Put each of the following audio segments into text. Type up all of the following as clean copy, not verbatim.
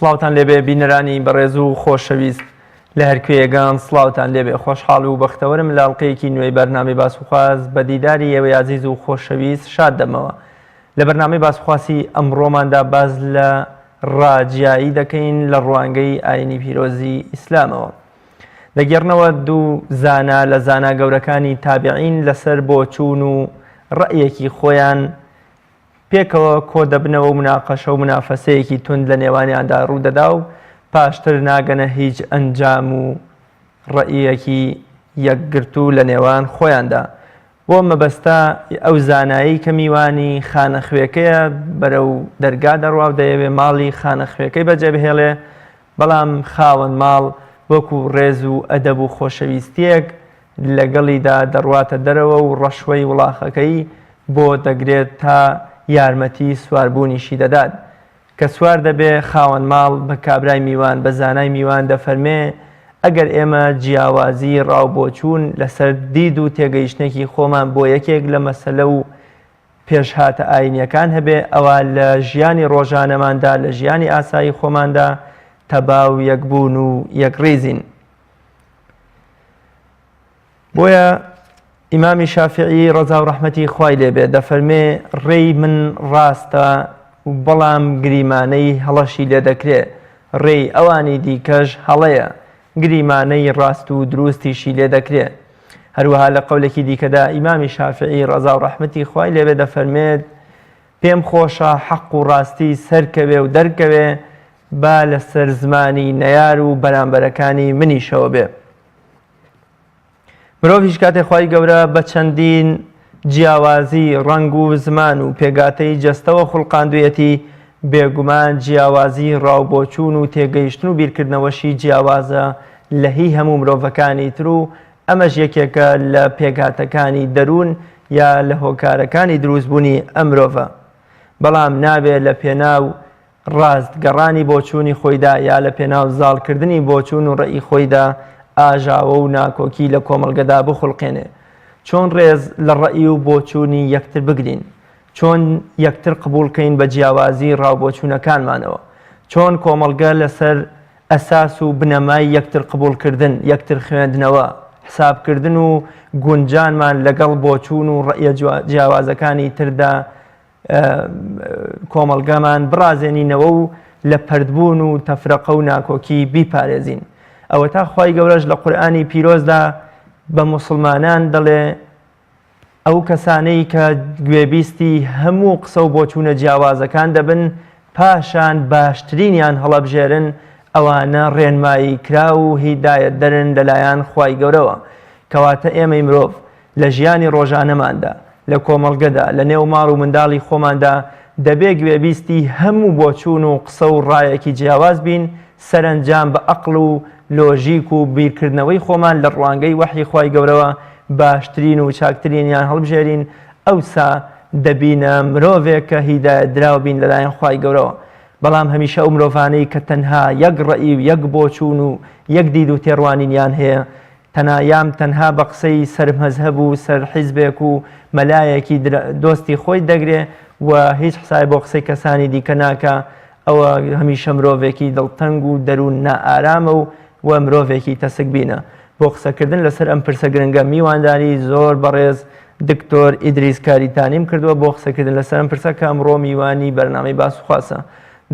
سڵاوتان لێبێ بینەرانی بەڕێز و خۆشەویست لە هەرکوێیەگان سڵاوتان لێبێ خۆشحاڵ و بەختەوەرم لە ئەڵقەیەکی نوێی بەرنامەی باسوخواز بە دیداری ئێوەی ئازیز و خۆشەویست شاد دەبمەوە لە بەرنامەی باسوخواسی ئەمڕۆماندا باس لە ڕاجیایی دەکەین لە ڕوانگەی ئاینی پیرۆزی ئیسلامەوە دەگێڕنەوە دوو زانا لە زانا گەورەکانی تابعین لەسەر بۆچوون و ڕەئیەکی خۆیان پێکەوە کۆدەبنەوە و مناقەشە و منافەسەیەکی توند لە نێوانیاندا ڕوودەدا و پاشتر ناگەنە هیچ ئەنجام و ڕەئیەکی یەکگرتوو لە نێوان خۆیاندا. بۆ مەبەستە ئەو زانایەی کە میوانی خانەخوێکەیە بەرەو دەرگا دەڕوا و دەیەوێ ماڵی خانەخوێکەی بەجێبهێڵێ، بەڵام خاوەن ماڵ وەکو ڕێز و ئەدەب و خۆشەویستییەک لەگەڵیدا دەڕواتە دەرەوە و ڕەشوەی وڵاخەکەی بۆ دەگرێت تا یارمەتی سواربوونیشی دەدات. کە سوار دەبێ خاوەن ماڵ بە کابرای میوان، بە زانای میوان دەفەرمێ، ئەگەر ئێمە جیاوازیی ڕاوبۆچوون لەسەر دید و تێگەیشتنێکی خۆمان بۆ یەکێک لە مەسەلە و پێشهاتە ئایینییەکان هەبێ، ئەوا لە ژیانی ڕۆژانەماندا، لە ژیانی ئاسایی خۆماندا تەبا و یەکبوون و یەکڕیزین. بۆیە ئیمامی شافعی ڕەزا و ڕەحمەتی خوای لێ بێ دەفەرمێ ڕێی من ڕاستە و بەڵام گریمانەی هەڵەشی لێ دەکرێ، ڕێی ئەوانی دیکەش هەڵەیە، گریمانەی ڕاست و دروستیشی لێ دەکرێ. هەروەها لە قەولێکی دیکەدا ئیمامی شافعی ڕەزا و ڕەحمەتی خوای لێ بێ دەفەرمێت پێم خۆشە حەق و ڕاستی سەرکەوێ و دەرکەوێ با لەسەر زمانی نەیار و بەرامبەرەکانی منیشەوە بێ. مرۆڤ هیچ کاتێ خوای گەورە بە چەندین جیاوازی ڕەنگ و زمان و پێگاتەی جەستەوە خوڵقاندویەتی، بێگومان جیاوازی ڕاوبۆچوون و تێگەیشتن و بیرکردنەوەشی جیاوازە لە هی هەموو مرۆڤەکانی تر و ئەمەش یەکێکە لە پێکهاتەکانی دەروون یا لە هۆکارەکانی دروستبوونی ئەم مرۆڤە بەڵام نابێ لە پێناو ڕاست گەڕانی بۆچوونی خۆیدا یا لە پێناو زاڵکردنی بۆچوون و ڕەئی خۆیدا ئاژاوە و ناکۆکی لە کۆمەڵگەدا بخوڵقێنێ. چۆن ڕێز لە ڕەئی و بۆچوونی یەکتر بگرین؟ چۆن یەکتر قبوڵ کەین بە جیاوازی ڕاوبۆچوونەکانمانەوە؟ چۆن کۆمەڵگە لەسەر ئەساس و بنەمای یەکتر قبوڵکردن، یەکتر خوێندنەوە، حسابکردن و گونجانمان لەگەڵ بۆچوون و ڕەئیە جیاوازەکانی تردا کۆمەڵگەمان بڕازێنینەوە و لە پەرتبوون و تەفرەقە و ناکۆکی بیپارێزین. ئەوەتا خوای گەورەش لە قورئانی پیرۆزدا بە موسڵمانان دەڵێ ئەو کەسانەی کە گوێبیستی هەموو قسە و بۆچوونە جیاوازەکان دەبن پاشان باشترینیان هەڵەبژێرن ئەوانە ڕێنمایی کراو و هیدایەتدەرن لەلایەن خوای گەورەوە. کەواتە ئێمەی مرۆڤ لە ژیانی ڕۆژانەماندا، لە کۆمەڵگەدا، لە نێو ماڵ و منداڵی خۆماندا دەبێ گوێبیستی هەموو بۆچوون و قسە و ڕایەکی جیاواز بین، سەرەنجام بە ئەقڵ و لۆژیک و بیرکردنەوەی خۆمان لە ڕوانگەی وەحی خوای گەورەوە باشترین و چاکترینیان هەڵبژێرین، ئەوسا دەبینە مرۆڤێک کە هیدایەتدراو بین لەلایەن خوای گەورەوە. بەڵام هەمیشە ئەو مرۆڤانەی کە تەنها یەک ڕەئی و یەک بۆچوون و یەک دید و تێڕوانینیان هەیە، تەنا یام تەنها بە قسەی سەر مەزهەب و سەر حیزبێک و مەلایەکی دۆستی خۆی دەگرێ و هیچ حسای بۆ قسەی کەسانی دیکە ناکا ئەوە هەمیشە مرۆڤێکی دڵتەنگ و دەروون نائارامە و و مرۆڤێکی تەسک بینە. بۆ قسەکردن لەسەر ئەم پرسە گرنگە میوانداری زۆر بەڕێز دکتۆر ئیدریس کاریتانیم کردووە بۆ قسەکردن لەسەر ئەم پرسە کە ئەمڕۆ میوانی بەرنامەی باس و خواسە.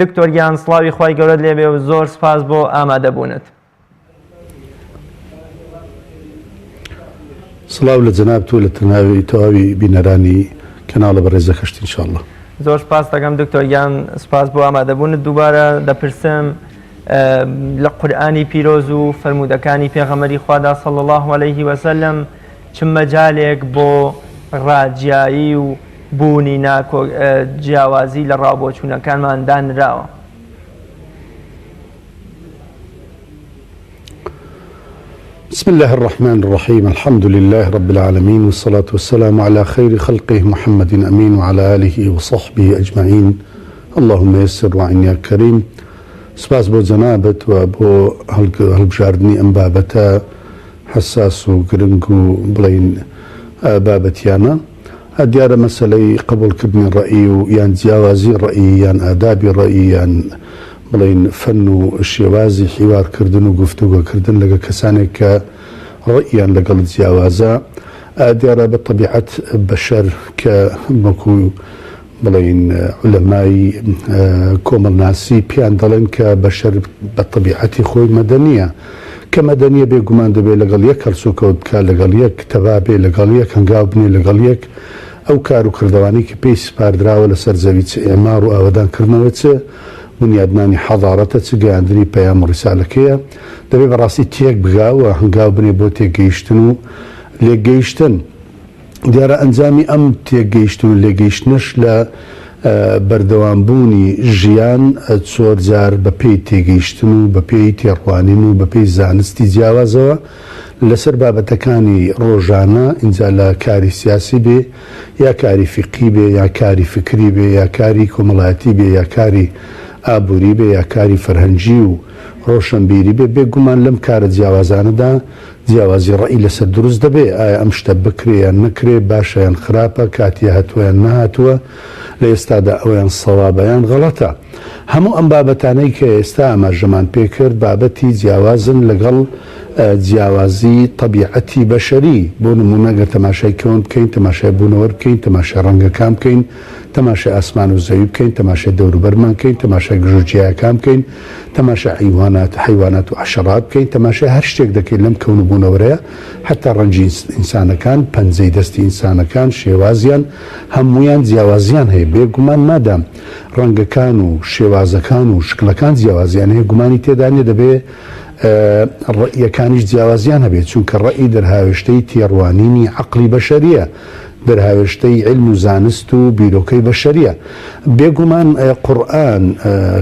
دکتۆر گیان سڵاوی خوای گەورەت لێبێ و زۆر سپاس بۆ ئامادەبوونت. سڵاو لە جەنابت و لە تەناوی تەواوی بینەرانی کەناڵە بەڕێزەکەشت ان شاء اللە. زۆر سپاست دەکەم دکتۆر گیان سپاس بۆ ئامادەبوونت دووبارە دەپرسم لە قورئانی پیرۆز و فەرموودەکانی پێغەمبەری خوادا صلی الله علیه وسلم چ مەجالێک بۆ ڕاجیایی و بوونی ناکۆ جیاوازی لە ڕاوبۆچوونەکانمان دانراوە؟ بسم الله الرحمن الرحیم الحمد لله رب العالمین والصلاة والسلام على خير خلقه محمد امین وعلى آله وصحبه اجمعین اللهم يسر وعین یا کریم سپاس بۆ جەنابت و بۆ هەڵبژاردنی ئەم بابەتە حساس و گرنگ و بڵین بابەتیانە دیارە مەسەلەی قبوڵکردنی ڕەئی و یان جیاوازی ڕەئی یان ئادابی ڕەئی یان. بڵێین فەن و شێوازی حیوارکردن و گفتوگۆکردن لەگە کەسانێک کە ڕەئیان لەگەڵت جیاوازە دیارە بە تەبیعەت بەشەر کە وەکو بڵێین عولەمای کۆمەڵناسی پێیان دەڵێن کە بەشەر بە تەبیعەتی خۆی مەدەنییە. کە مەدەنییە بێ گومان دەبێ لەگەڵ یەک هەڵسوکەوت بکا، لەگەڵ یەک تەبا بێ، لەگەڵ یەک هەنگاو بنێ، لەگەڵ یەک ئەو کار و کردەوانەی کە پێی سپاردراوە لەسەر زەوی چ ئیعمار و ئاوەدان کردنەوە چ بونیادنانی حەزارەتە چ گەیاندنی پەیام و ڕیسالەکەیە دەبێ بەڕاستی تێک بگا و هەنگاو بنێ بۆ تێکگەیشتن و لێکگەیشتن. دیارە ئەنجامی ئەم تێگەیشتن و لێگەیشتنەش لە بەردەوامبوونی ژیان زۆر جار بە پێی تێگەیشتن و بە پێی تێڕوانین و بە پێی زانستی جیاوازەوە لەسەر بابەتەکانی ڕۆژانە ئینجا لە کاری سیاسی بێ یا کاری فیقهی بێ یا کاری فکری بێ یا کاری کۆمەڵایەتی بێ یا کاری ئابووری بێ یا کاری فەرهەنگی و ڕۆشەنبیری بێ بێگومان لەم کارە جیاوازانەدا جیاوازی ڕەئی لەسەر دروست دەبێ، ئایا ئەم شتە بکرێ یان نەکرێ، باشە یان خراپە، کاتی هاتووە یان نەهاتووە، لە ئێستادا ئەوەیان سەوابە یان غەڵەتە. هەموو ئەم بابەتانەی کە ئێستا ئاماژەمان پێ کرد بابەتی جیاوازن لەگەڵ جیاوازی تەبیعەتی بەشەری. بۆ نموونە گەر تەماشای کەون بکەین، تەماشای بوونەوەر بکەین، تەماشای ڕەنگەکان بکەین، تەماشای ئاسمان و زەوی بکەین، تەماشای دەوروبەرمان بکەین، تەماشای گژوگیایەکان بکەین، تەماشای حەیوانات حەیوانات و حەشەرات بکەین، تەماشای هەر شتێک دەکەین لەم کەون و بوونەوەرەیە، حەتا ڕەنگی ئینسانەکان، پەنجەی دەستی ئینسانەکان، شێوازیان، هەموویان جیاوازیان هەیە، بێ گومان مادام ڕەنگەکان و شێوازەکان و شکڵەکان جیاوازیان هەیە گومانی تێدا نیە دەبێ ڕەئیەکانیش جیاوازیان هەبێ، چونکە ڕەئی دەرهاوێشتەی تێڕوانینی عەقڵی بەشەریە، دەرهاوێشتەی عیلم و زانست و بیرۆکەی بەشەریە. بێگومان قورئان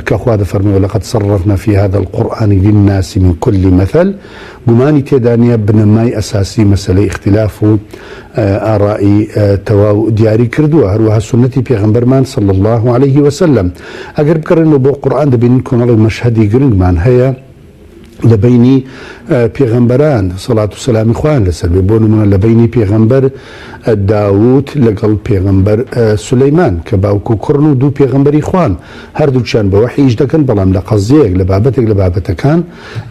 کە خوا دەفەرموێ ولقد صرفنا فی هذا القرآن للناس من کل مثل گومانی تێدا نیە بنەمای ئەساسی مەسەلەی ئیختلاف و ئارائی تەواو دیاری کردووە هەروەها سوننەتی پێغەمبەرمان صلی اللە علیه وسلم ئەگەر بگەڕێنەوە بۆ قورئان دەبینین کۆمەڵێک مەشهەدی گرنگمان هەیە لە بەینی پێغەمبەران سەڵات و سەلامی خوایان لەسەر بێ بۆ نمونە لە بەینی پێغەمبەر داوود لەگەڵ پێغەمبەر سولەیمان کە باوک و کوڕن و دوو پێغەمبەری خوان هەردووکیان بە وەحی ئیش دەکەن بەڵام لە قەزیەیەک لە بابەتێک لە بابەتەکان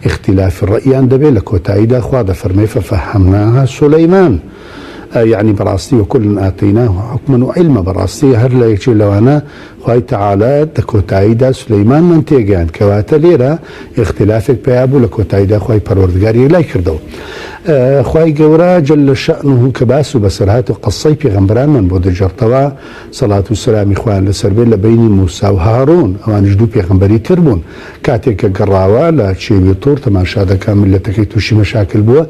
ئیختیلافی ڕەئیان دەبێ لە کۆتاییدا خوا دەفەرمێ ففهمناها سولەیمان یعنی بەڕاستی وکل آتیناه حکما وعلما بەڕاستی هەر لە یەکێ لەوانە خوای تەعالا لە کۆتاییدا سولەیمانمان تێگەیاند کەواتە لێرە ئیختلافێک پەیا بوو لە کۆتاییدا خوای پەروەردگار یەکلای کردەوە خوای گەورە جل شأنه کە باس و بەسەرهات و قەسەی پێغەمبەرانمان بۆ دەگێڕتەوە سەڵات و سەلامی خوایان لەسەر بێت لە بەینی موسا و هاڕون ئەوانیش دوو پێغەمبەری تر بوون کاتێک کە گەڕاوە لە کێوی طور تەماشا دەکا میللەتەکەی تووشی مەشاکل بووە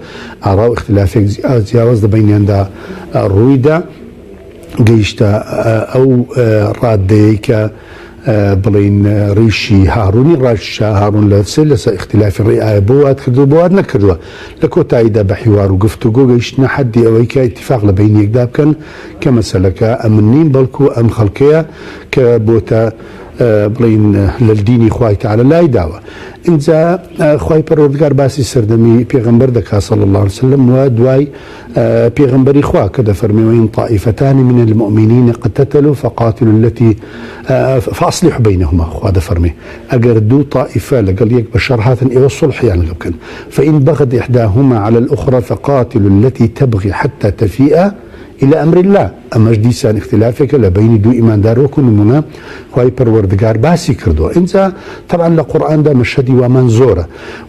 ئاڕا و ئیختلافێک جیاواز لە بەینیاندا ڕوویدا گەیشتە ئەو ڕاددەیەی کە بڵێین ڕیشی هاڕونی ڕاکیشا، هاڕون لە چ لەسەر ئیختیلافی ڕێی ئایا بۆ وات کردووە بۆ وات نەکردووە، لە کۆتاییدا بە حیوار و گفتوگۆ گەیشتنە حەدی ئەوەی کە ئیتیفاق لە بەینی یەکدا بکەن کە مەسەلەکە ئەمن نیم بەڵکو ئەم خەڵکەیە کە بۆتە بڵێین لە دینی خوای تەعالا لای داوە. ئینجا خوای پەروەردگار باسی سەردەمی پێغەمبەر دەکات صلی اللە علیە وسلم و دوای پێغەمبەری خوا کە دەفەرمێ وإن طائفتان من المؤمنین اقتتلوا فقاتلوا التي فأصلحوا بينهما خوا دەفەرمێ ئەگەر دوو طائفە لەگەڵ یەک بە شەڕ هاتن ئێوە صلحیان لەگەڵ بکەن فإن بغت إحداهما على الأخرى فقاتلوا التي تبغي حتى تفيء إلى أمر الله ئەمەش دیسان ئیختلافێکە لە بەینی دوو ئیماندار وەکو نمونە خوای پەروەردگار باسی کردووە ئینجا تەبعەن لە قورئاندا مەشهەدی وامان زۆرە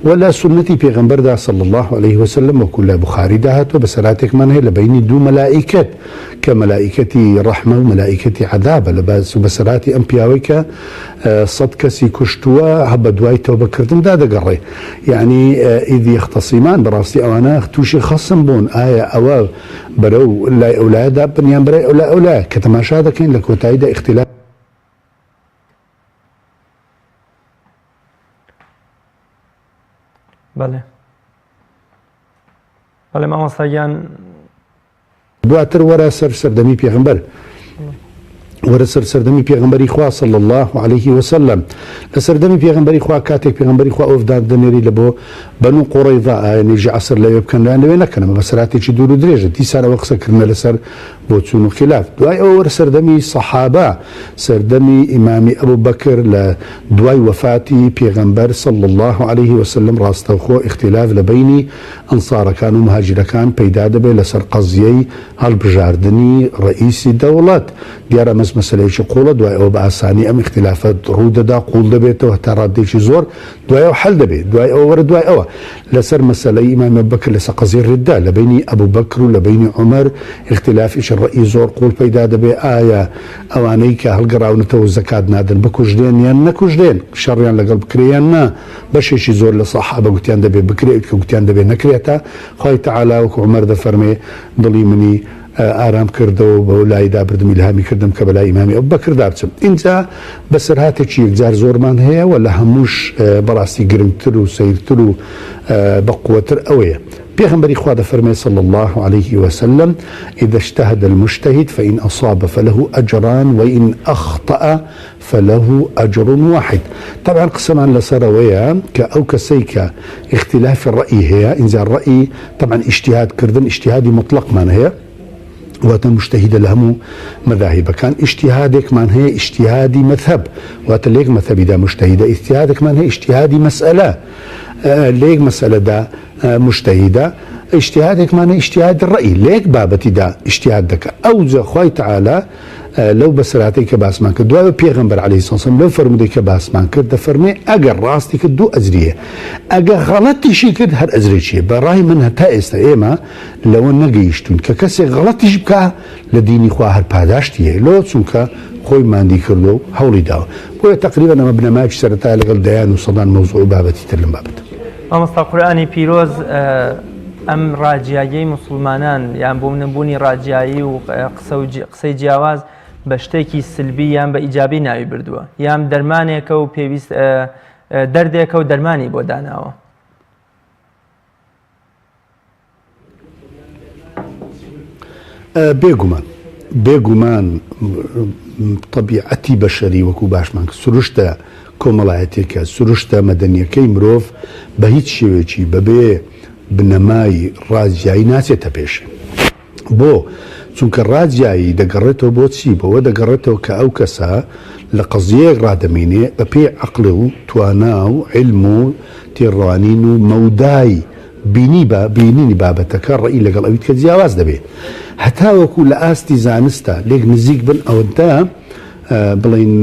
وە لە سوننەتی پێغەمبەردا صلی اللە علیه وسلم وەکو لە بوخاریدا هاتووە بەسەرهاتێکمان هەیە لە بەینی دوو مەلائیکەت کە مەلائیکەتی ڕەحمە و مەلائیکەتی عەذابە لە باس و بەسەرهاتی ئەم پیاوەی کە سەد کەسی کوشتووە هە بەدوای تەوبەکردندا دەگەڕێ یعنی اذ یختصمان بەڕاستی ئەوانە تووشی خەسم بوون ئایا ئەوە بەرەو لای ئەولایە داببن یان بەرەی ئەولای ئەولایە کە تەماشا دەکەین لە کۆتاییدا ئیختیلاف بەڵێ بەڵێ مامۆستا گیان. دواتر وەرە سەر سەردەمی پێغەمبەر وەرە سەر سەردەمی پێغەمبەری خوا صلی الله علیه وسلم لە سەردەمی پێغەمبەری خوا کاتێک پێغەمبەری خوا ئۆفدان دەنێری لە بۆ بەنو قوڕەیزە ئایا نوێژی عەسر لەوێ بکەن یان لەوێ نەکەن؟ ئەمە بەسەرهاتێکی دوور و درێژە، دیسان ئەوە قسەکردنە لەسەر بۆچوون و خیلاف. دوای ئەوە وەرە سەردەمی سەحابە، سەردەمی ئیمامی ئەبوبەکر لە دوای وەفاتی پێغەمبەر صلی اللە علیه وسلم ڕاستەوخۆ ئیختیلاف لە بەینی ئەنسارەکان و موهاجیرەکان پەیدا دەبێت لەسەر قەزیەی هەڵبژاردنی ڕەئیسی دەوڵەت. دیارە ئەمەس مەسەلەیەکی قوڵە، دوای ئەوە بە ئاسانی ئەم ئیختیلافە ڕوو دەدا، قوڵ دەبێتەوە هەتا ڕاددەیەکی زۆر دوای ئەوە حەل دەبێ، دوای ئەوە وەرە دوای ئەوە لەسەر مەسەلەی ئیمامی ئەبوبەکر لەسەر قەزیەی ڕیددە لە بەینی ئەبوبەکر و لە بەینی عومەر ئیختیلافێکی ڕەئی زۆر قوڵ پەیدا دەبێ، ئایا ئەوانەی کە هەڵگەڕاونەتەوە زەکات نادەن بکوژرێن یان نەکوژرێن، شەڕیان لەگەڵ بکرێ یان نا، بەشێکی زۆر لە سەحابە گوتیان دەبێ بکرێ، ئەوی کە گوتیان دەبێ نەکرێتە، خوای تەعالا وەکو عومەر دەفەرمێ دڵی منی ئارام کردەوە و بەو لایدا بردم ئیلهامی کردم کە بەلای ئیمامی ئەبوبەکردا بچم. ئینجا بەسەرهاتێکی یەکجار زۆرمان هەیە و لە هەمووش بەڕاستی گرنگتر و سەیرتر و بەقوەتر ئەوەیە پێغەمبەری خوا دەفەرمێ صلی اللە علیه وسلم اذا اجتهد المجتهد فإن اصاب فله اجران وان اخطأ فله اجر واحد طبعا قسەمان لەسەر ئەوەیە کە ئەو کەسەی کە ئیختلافی ڕەئی هەیە ئینجا ڕەئی طبعا ئیجتیهاد کردن ئیجتیهادی مطلقمان هەیە واتە مجتهیدە لە هەموو مەذاهیبەکان ئیجتیهادێکمان هەیە ئیجتیهادی مەذهب واتە لە یەک مەذهەبیدا مجتهیدە ئیجتیهادێکمان هەیە ئیجتیهادی مەسئەلە لە یەک مەسئەلەدا مجتهیدە ئیجتیهادێکمان هەیە ئیجتیهادی ڕەئی لە یەک بابەتیدا ئیجتیهاد دەکا ئەوجا خوای تەعالا لەو بەسەرهاتەی کە باسمان کرد دوای پێغەمبەر علیه الصلوة والسلام لەو فەرموودەی کە باسمان کرد دەفەرمێ ئەگەر ڕاستی کرد دوو ئەجری هەیە ئەگەر غەڵەتیشی کرد هەر ئەجرێکی هەیە بە ڕای من هەتا ئێستا ئێمە لەوە نەگەیشتوین کە کەسێک غەڵەتیش بکا لە دینی خوا هەر پاداشتی هەیە لۆ چونکە خۆی ماندی کردووە و هەوڵی داوە بۆیە تەقریبەن ئەمە بنەمایەکی سەرەتایە لەگەڵ دەیان و سەدان مەوزوع و بابەتی تر لەم بابەتە. مامۆستا قورئانی پیرۆز ئەم ڕاجیاییەی موسڵمانان یان بۆ نەبوونی ڕاجیایی و قسە و قسەی جیاواز بە شتێکی سلبی یان بە ئیجابی ناوی بردووە یان دەرمانێکە و پێویست دەردێکە و دەرمانی بۆ داناوە. بێگومان بێگومان تەبیعەتی بەشەری وەکو باشمان کرد سروشتە کۆمەڵایەتیەکە سروشتە مەدەنیەکەی مرۆڤ بە هیچ شێوێکی بەبێ بنەمای ڕاجیایی ناچێتە پێشێ بۆ؟ چونکە ڕاجیایی دەگەڕێتەوە بۆ چی؟ بەوە دەگەڕێتەوە کە ئەو کەسە لە قەزیەیەک ڕادەمینێ بە پێی عەقڵ و توانا و عیلم و تێڕوانین و مەودای بینی بە بینینی بابەتەکە ڕەئی لەگەڵ ئەوی تکە جیاواز دەبێ. هەتاوەکو لە ئاستی زانستا لێک نزیک بن ئەوەندە بڵێین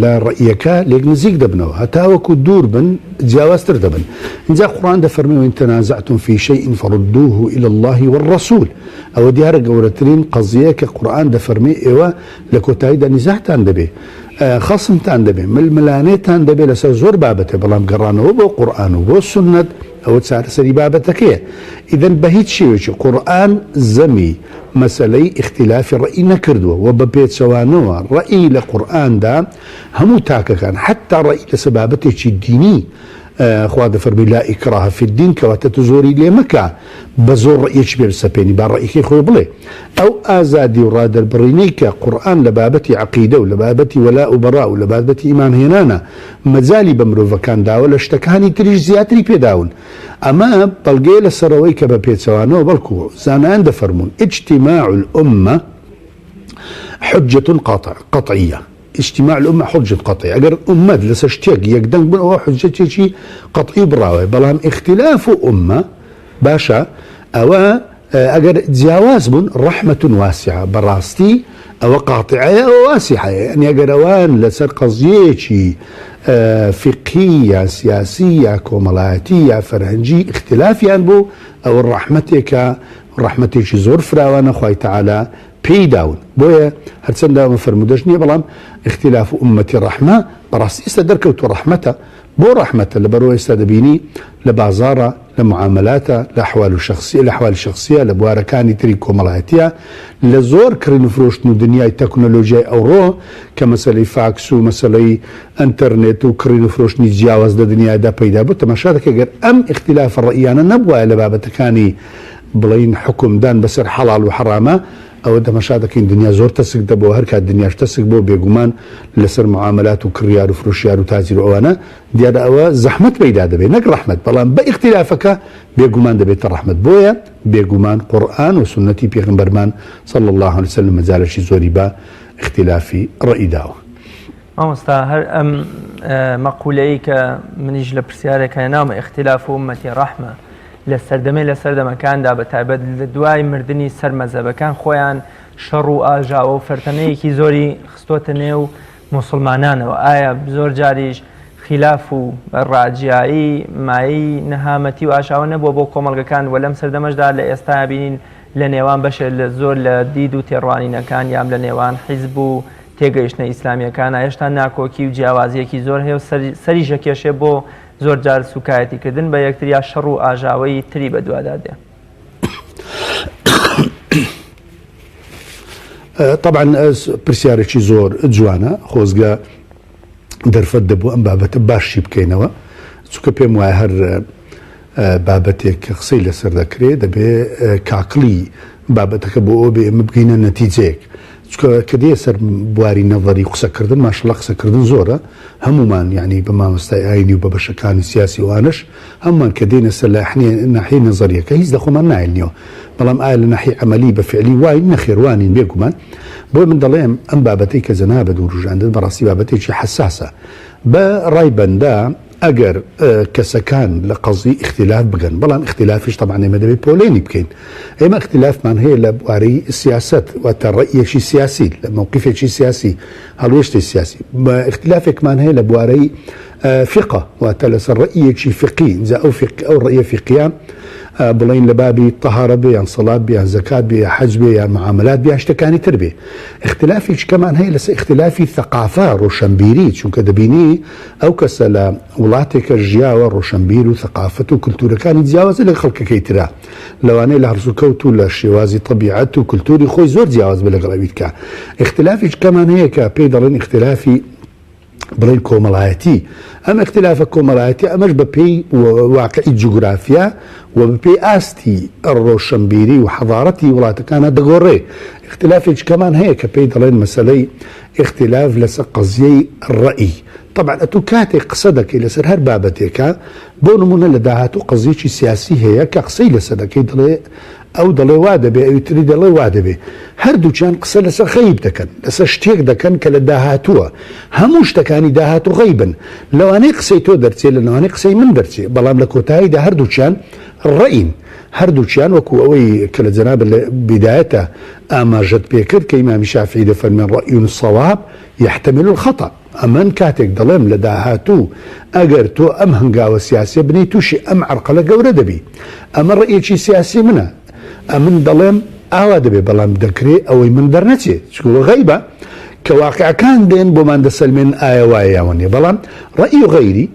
لە ڕەئیەکە لێک نزیک دەبنەوە هەتاوەکو دوور بن جیاوازتر دەبن. ئینجا قوڕئان دەفەرموێ وان تنازعتم فی شیء فردوه الی اللە والرسول ئەوە دیارە گەورەترین قەزیەیە کە قوڕئان دەفەرموێ ئێوە لە کۆتاییدا نیزاعتان دەبێ خەسمتان دەبێ ململانێتان دەبێ لەسەر زۆر بابەتێ بەڵام گەڕانەوە بۆ قوڕئان و بۆ سوننەت ئەوە چارەسەری بابەتەکەیە ئیدەن بە هیچ شێوەیەکی قوڕئان زەمی مەسەلەی ئیختیلافی ڕەئی نەکردووە و بە پێچەوانەوە ڕەئی لە قورئاندا هەموو تاکەکان حەتتا ڕەئی لەسەر بابەتێکی دینی خوا دەفەرموی لا اکراه فی الدین کەواتە تۆ زۆری لێ مەکە بە زۆر ڕەئیەکی پێ بسەپێنی با ڕەئیەکەی خۆی بڵێ ئەو ئازادی و ڕادەربڕینەی کە قورئان لە بابەتی عەقیدە و لە بابەتی وەلاء و بەراء و لە بابەتی ئیمان هێنانە مەجالی بە مرۆڤەکان داوە لە شتەکانی تریش زیاتری پێداون ئەمە بەڵگەیە لەسەر ئەوەی کە بە پێچەوانەوە بەڵکو زانایان دەفەرموون، اجتماع الامە حجە قطعیە، اجتماع الامە حجە قطعیە، ئەگەر ئوممەت لەسەر شتێک یەکدەنگ بوون ئەوە حجەتێکی قەتعی و بڕاوەیە، بەڵام اختلاف امە باشە ئەوە ئەگەر جیاواز بوون ڕەحمەت واسعە بەڕاستی ئەوە قاتعەیە ئەوە واسعەیە یعنی ئەگەر ئەوان لەسەر قەزیەیەکی فیقهی یا سیاسی یا کۆمەڵایەتی یا فەرهەنگی ئیختلافیان بوو ئەوە ڕەحمەتێکە ڕەحمەتێکی زۆر فراوانە خوای تەعالا پێی داون بۆیە هەرچەندە ئەمە فەرموودەش نییە بەڵام اختلاف امتی ڕەحمە بەڕاستی ئێستا دەرکەوتووە ڕەحمەتە بۆ ڕەحمەتە لەبەرئەوە ئێستا دەبینی لە بازاڕا لە معامەلاتا لە احوال شخصیە لە احوال شخصیە لە بوارەکانی تری کۆمەڵایەتیا لە زۆر کڕین و فرۆشتن و دنیای تەکنۆلۆژیای ئەوڕۆ کە مەسەلەی فاکس و مەسەلەی ئەنتەرنێت و کڕین و فرۆشتنی جیاواز لە دنیادا پەیدا بوو تەماشا دەکەی گەر ئەم ئیختلافە ڕەئیانە نەبوایە لە بابەتەکانی بڵێین حوکمدان بەسەر حەڵاڵ و حەڕاما. ئەوە تەماشا دەکەین دنیا زۆر تەسک دەبۆ، هەر کات دنیاش تەسک بۆ بێگومان لەسەر معامەلات و کڕیار و فرۆشیار و تاجر و ئەوانە دیارە ئەوە زەحمەت پەیدا دەبێ نەک ڕەحمەت، بەڵام بە ئیختیلافەکە بێگومان دەبێتە ڕەحمەت، بۆیە بێگومان قورئان و سوننەتی پێغەمبەرمان صلی اللە علیە وسلم مەجالێکی زۆری بە ئیختیلافی ڕەئی داوە. مامۆستا هەر ئەم مەقولەی کە منیش لە پرسیارێک هێناومە اختلاف امتی رحمە لە سەردەمێ لە سەردەمەکاندا بە تایبەت لە دوای مردنی سەر مەزەبەکان خۆیان شەڕ و ئاژاوە و فەرتەنەیەکی زۆری خستۆتە نێو موسڵمانانەوە ئایا زۆر جاریش خیلاف و ڕاجیایی مایەی نەهامەتی و ئاژاوە نەبووە بۆ کۆمەڵگەکان و لەم سەردەمەشدا لە ئێستا بینین لە نێوان بەشێ لە زۆر لە دید و تێڕوانینەکان یان لە نێوان حیزب و تێگەیشتنە ئیسلامییەکانە هێشتا ناکۆکی و جیاوازییەکی زۆر هەیە و سەریش ئەکێشێ بۆ زۆر جار سوکایەتی کردن بە یەکتر یا شەڕ و ئاژاوەی تری بەدوادا دێ. طبعا پرسیارێکی زۆر جوانە خۆزگە دەرفەت دەبوو ئەم بابەتە باشی بکەینەوە چونکە پێم وایە هەر بابەتێک کە قسەی لەسەر دەکرێ دەبێ کاکڵی بابەتەکە بۆ ئەوە بێ ئێمە بگەینە نەتیجەیەک چونکە کە دێ سەر بواری نەظەری قسەکردن ماشەڵا قسەکردن زۆرە هەمومان یعنی بە مامۆستای ئاینی و بە بەشەکانی سیاسی وانش هەمومان کە دێنە سەر ناحیەی نەظەریەکە هیچ لە خۆمان نایلنیەوە بەڵام ئایا لە ناحیەی عەمەلی بە فعلی واین نەخێر وانین بێگومان بۆیە من دەڵێم ئەم بابەتەی کە جەنابت وروژاندت بەڕاستی بابەتێکی حەساسە بە ڕای بەندە ئەگەر کەسەکان لە قەزی ئیختیلاف بگەن، بەڵام ئیختیلافیش تەبعەن ئێمە دەبێت پۆلێنی بکەین. ئێمە ئیختیلافمان هەیە لە بواری سیاسەت، واتە ڕەئیەکی سیاسی، لە مەوقیفێکی سیاسی، هەڵوێستی سیاسی. ئیختیلافێکمان هەیە لە بوارەی فیقە، واتە لەسەر ڕەئیەکی فیقی، جا ئەو فیق ئەو ڕەئیە فیقیە بڵێین لە بابی تەهارە بێ یان سەڵات بێ یان زەکات بێ یا حەج بێ یان معامەلات بێ یان شتەکانی تر بێ. ئیختیلافێکی کەمان هەیە لەسەر ئیختیلافی ثەقافە، ڕۆشەنبیری، چونکە دەبینی ئەو کەسە لە وڵاتێکە ژیاوە ڕۆشەنبیر و ثەقافەت و کلتورەکانی جیاوازە لەگەڵ خەڵکەکەی ترا، لەوانەیە لە هەڵسوکەوت و لە شێوازی تەبیعەت و کلتوری خۆی زۆر جیاواز بێ لەگەڵ ئەوی تکا. ئیختلافیش کەمان هەیە کە پێی دەڵێن ئیختلافی بڵێین کۆمەڵایەتی. ئەم ئیختلافە کۆمەڵایەتیە ئەمەش بە پێی واقعی جوگرافیا و بە پێی ئاستی ڕۆشەنبیری و حەزارەتی وڵاتەکانە دەگۆڕێ. ئیختلافێکی کەمان هەیە کە پێی دەڵێن مەسەلەی ئیختلاف لەسەر قەزیەی ڕەئی. تەبعەن ئەتوو کاتێک قسە دەکەی لەسەر هەر بابەتێکە بۆ نموونە لە داهاتوو قەزیەکی سیاسی هەیە کە قسەی لەسەر دەکەی دەڵێ ئەو دەڵێ وا دەبێ ئەوی تری دەڵێ وا دەبێ هەردووکیان قسە لەسەر غەیب دەکەن لەسەر شتێک دەکەن کە لە داهاتووە هەموو شتەکانی داهاتوو غەیبن لەوانەیە قسەی تۆ دەرچێ لە لەوانەیە قسەی من دەرچێ بەڵام لە کۆتاییدا هەردووکیان ڕەئین هەردووکیان وەکو ئەوەی کە لە جەنابت لە بیدایەتە ئاماژەت پێکرد کە ئیمامی شافعی دەفەرمێن رأی صواب یحتمل الخطأ ئەمن کاتێک دەڵێم لە داهاتوو ئەگەر تۆ ئەم هەنگاوە سیاسیە بنێی تووشی ئەم عەرقەلە گەورە دەبی ئەمە ڕەئیەکی سیاسی منە ئەمن دەڵێم ئاوا دەبێ بەڵام دەکرێ ئەوەی من دەرنەچێ چونکە غەیبە کە واقعەکان دێن بۆمان دەسەلمێن ئایا وایە یاوە نیە بەڵام ڕەئی غەیری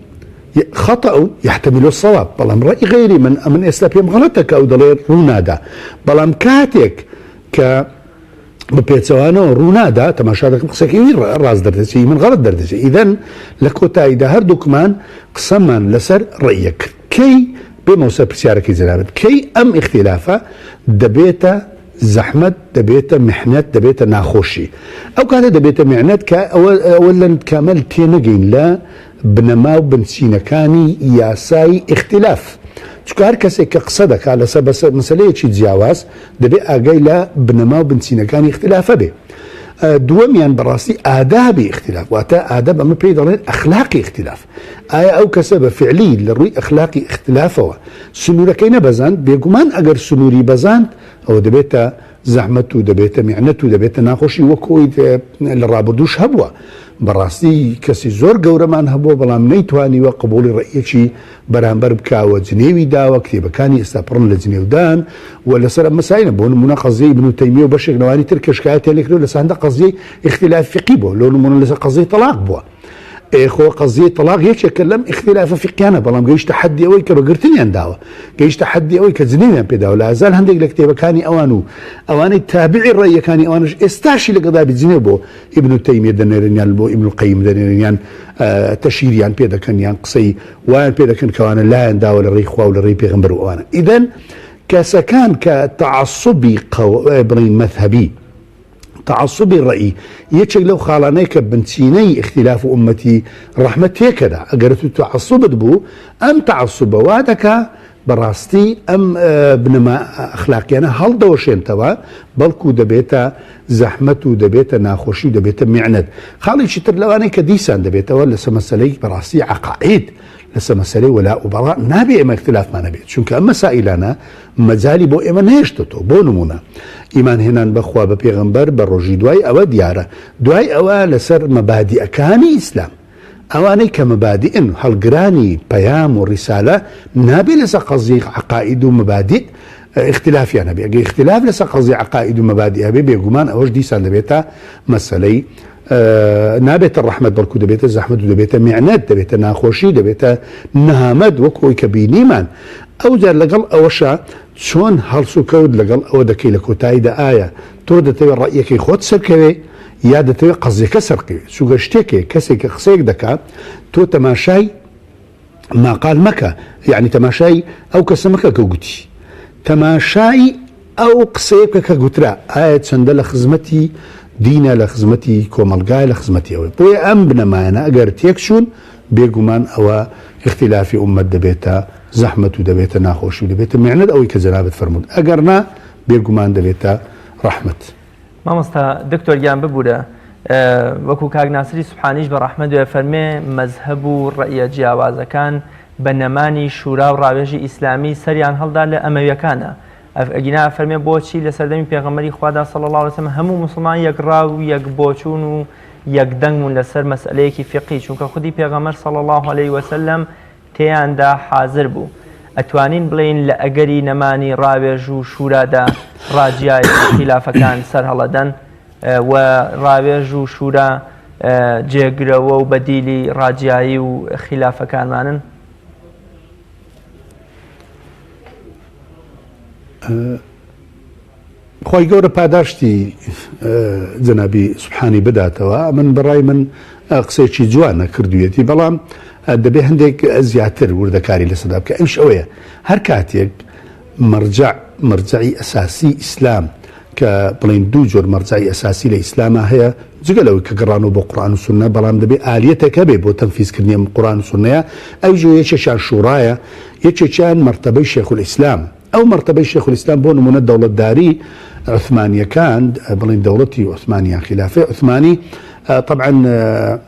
خطأ يحتمل الصواب بەڵام ڕەئی غەیری من ئەمن ئێستا پێم غەڵەتە کە ئەو دەڵێ ڕوونادا بەڵام کاتێک کە بە پێچەوانەوە ڕوونادا تەماشا دەکەم قسەکەی وی ڕاست دەردەچێ من غەڵەت دەردەچێ ئیدەن لە کۆتاییدا هەردووکمان قسەمان لەسەر ڕەئیەک کرد کەی بێمەوە سەر پرسیارەکەی جەنابت کەی ئەم ئیختیلافە دەبێتە زەحمەت دەبێتە محنەت دەبێتە ناخۆشی ئەو کاتە دەبێتە معنەت کە ئەوە ئەوە لەن کامل تێنەگەین لە بنەما و بنچینەکانی یاسای ئیختیلاف چونکە هەر کەسێک کە قسە دەکات لەسەر بەسەر مەسەلەیەکی جیاواز دەبێ ئاگای لە بنەما و بنچینەکانی ئیختلافە بێ. دووەمیان بەڕاستی ئادابی ئیختلاف، واتە ئادەب ئەمە پێی دەڵێن ئەخلاقی ئیختلاف. ئایا ئەو کەسە بە فعلی لە ڕووی ئەخلاقی ئیختلافەوە سنوورەکەی نەبەزاند؟ بێگومان ئەگەر سنووری بەزاند ئەوە دەبێتە زەحمەت و دەبێتە میعنەت و دەبێتە ناخۆشی وەک ئەوەی لە ڕابردووش هەبووە. بەڕاستی کەسی زۆر گەورەمان هەبووە بەڵام نەیتوانیوە قبوڵی ڕەئیەکی بەرامبەر بکا و جنێوی داوە، کتێبەکانی ئێستا پڕن لە جنێودان و لەسەر ئەم مەسایلە، بۆ نموونە قەزیەی ئیبن تەیمیە و بەشێک لەوانی تر کە شکایەتیان لێ کردووە لەسەر هەندە قەزیەی ئیختیلاف فیقی بووە، لۆ نموونە لەسەر قەزیەی تەڵاق بووە. ئێ خۆ قەزیەی تەڵاق یەکێکە لەم ئیختیلافە فیقیانە، بەڵام گەیشتە حەدی ئەوەی کە بە گرتنیان داوە، گەیشتە حەدی ئەوەی کە جنێویان پێ داوە. لازال هەندێک لە کتێبەکانی ئەوان و ئەوانەی تابعی ڕەئیەکانی ئەوانش ئێستاشی لەگەڵدا بی جنێو بۆ ئیبن تەیمیە دەنێرن یان بۆ ئیبن قەیم دەنێرن یان تەشهیریان پێ دەکەن یان قسەی وایان پێ دەکەن کەوانە لایان داوە لە ڕێی خوا و لە ڕێی پێغەمبەر و ئەوانە. ئیدەن کەسەکان کە تەعەسوبی قەو بڵێین مەزهەبی، تەعەسوبی ڕەئی یەکێک لەو خاڵانەیە کە بنچینەی ئیختیلاف و ئوممەتی ڕەحمەت تێکەدا. ئەگەر تو تەعەسوبت بوو، ئەم تەعەسوبە وا دەکا بەڕاستی ئەم بنەما ئەخلاقیانە هەڵدەوەشێنتەوە، بەڵکو دەبێتە زەحمەت و دەبێتە ناخۆشی و دەبێتە میعنەت. خاڵێکی تر لەوانەی کە دیسان دەبێتەوە لەسەر مەسەلەی بەڕاستی عەقائید، لەسەر مەسەلەی وەلاء و بەڕاء نابێ ئێمە ئیختلافمان هەبێت، چونکە ئەم مەسائیلانە مەجالی بۆ ئێمە نەهێشتۆتەوە. بۆ نموونە ئیمان هێنان بە خوا، بە پێغەمبەر، بە ڕۆژی دوای ئەوە دیارە دوای ئەوە لەسەر مەبادیئەکانی ئیسلام ئەوانەی کە مەبادیئن هەڵگرانی پەیام و ڕیسالە نابێ لەسەر قەزیەی عەقائید و مەبادیئ ئیختلافیان هەبێ. ئەگەر ئیختلاف لەسەر قەزیەی عەقائید و مەبادیئ هەبێ بێگومان ئەوەش دیسان دەبێتە مەسەلەی نابێتە ڕەحمەت بەڵکو دەبێتە زەحمەت و دەبێتە میعنەت، دەبێتە ناخۆشی، دەبێتە نەهامەت وەک ئەوەی کە بینیمان. ئەوجار لەگەڵ ئەوەشا چۆن هەڵسوکەوت لەگەڵ ئەوە دەکەی لە کۆتاییدا ئایا تۆ دەتەوێت ڕەئیەکەی خۆت سەرکەوێ یا دەتەوێت قەزیەکە سەرکەوێ؟ چونکە شتێک هەیە کەسێک کە قسەیەک دەکا تۆ تەماشای ماقال مەکە یعنی تەماشای ئەو کەسە مەکە کە گوتی تەماشای ئەو قسەیە بکە کە گوترا ئایا چەندە لە خزمەتی دینە لە خزمەتی کۆمەڵگای لە خزمەتی ئەوەی بۆیە ئەم بنەمایانە ئەگەر تێکچوون بێگومان ئەوە ئیختیلافی ئوممەت دەبێتە زەحمەت و دەبێتە ناخۆشی و دەبێتە میعنەت ئەوەی کە جەنابت فەرمووت ئەگەر نا بێگومان دەبێتە ڕەحمەت. مامۆستا دکتۆر گیان ببورە وەکو کاک ناسری سوبحانیش بە ڕەحمەت بێ فەرمێ مەزهەب و ڕەئیە جیاوازەکان بە نەمانی شورا و ڕاوێژی ئیسلامی سەریان هەڵدا لە ئەمەویەکانە ئەگینا ئەفەرمێ بۆچی لە سەردەمی پێغەمبەری خوادا صلی اللە علیه وسلم هەموو موسڵمان یەک ڕا و یەک بۆچوون و یەک دەنگ بوون لەسەر مەسئلەیەکی فیقهی چونکە خودی پێغەمبەر صلی اللە علیه وسلم تێیاندا حازر بوو ئەتوانین بڵێین لە ئەگەری نەمانی ڕاوێژ و شورادا ڕاجیای خیلافەکان سەرهەڵەدەن و ڕاوێژ و شورا جێگرەوە و بەدیلی ڕاجیایی و خیلافەکانمانن؟ خوای گەورە پاداشتی جەنابی سوبحانی بداتەوە من بەڕای من قسەیەکی جوانە کردویەتی بەڵام دەبێ هەندێک زیاتر وردەکاری لەسەدا بکە ئەوش ئەوەیە هەر کاتێک مەرجع مەرجعی ئەساسی ئیسلام کە بڵین دوو جۆر مەرجعی ئەساسی لە ئیسلاما هەیە جگە لەوەی کە گەڕانەوە بۆ قورئان و سوننە بەڵام دەبێ ئالیەتێک هەبێ بۆ تەنفیزکردنی ئەم قورئان و سوننەیە ئەویش یەکێکیان شوڕایە یەکێکیان مەرتەبەی شێخولئیسلام ئەو مەرتەبەی شێخولئیسلام بۆ نموونە دەوڵەتداری عوسمانییەکان بڵێین دەوڵەتی عوسمانی یان خیلافەی عوسمانی تەبعەن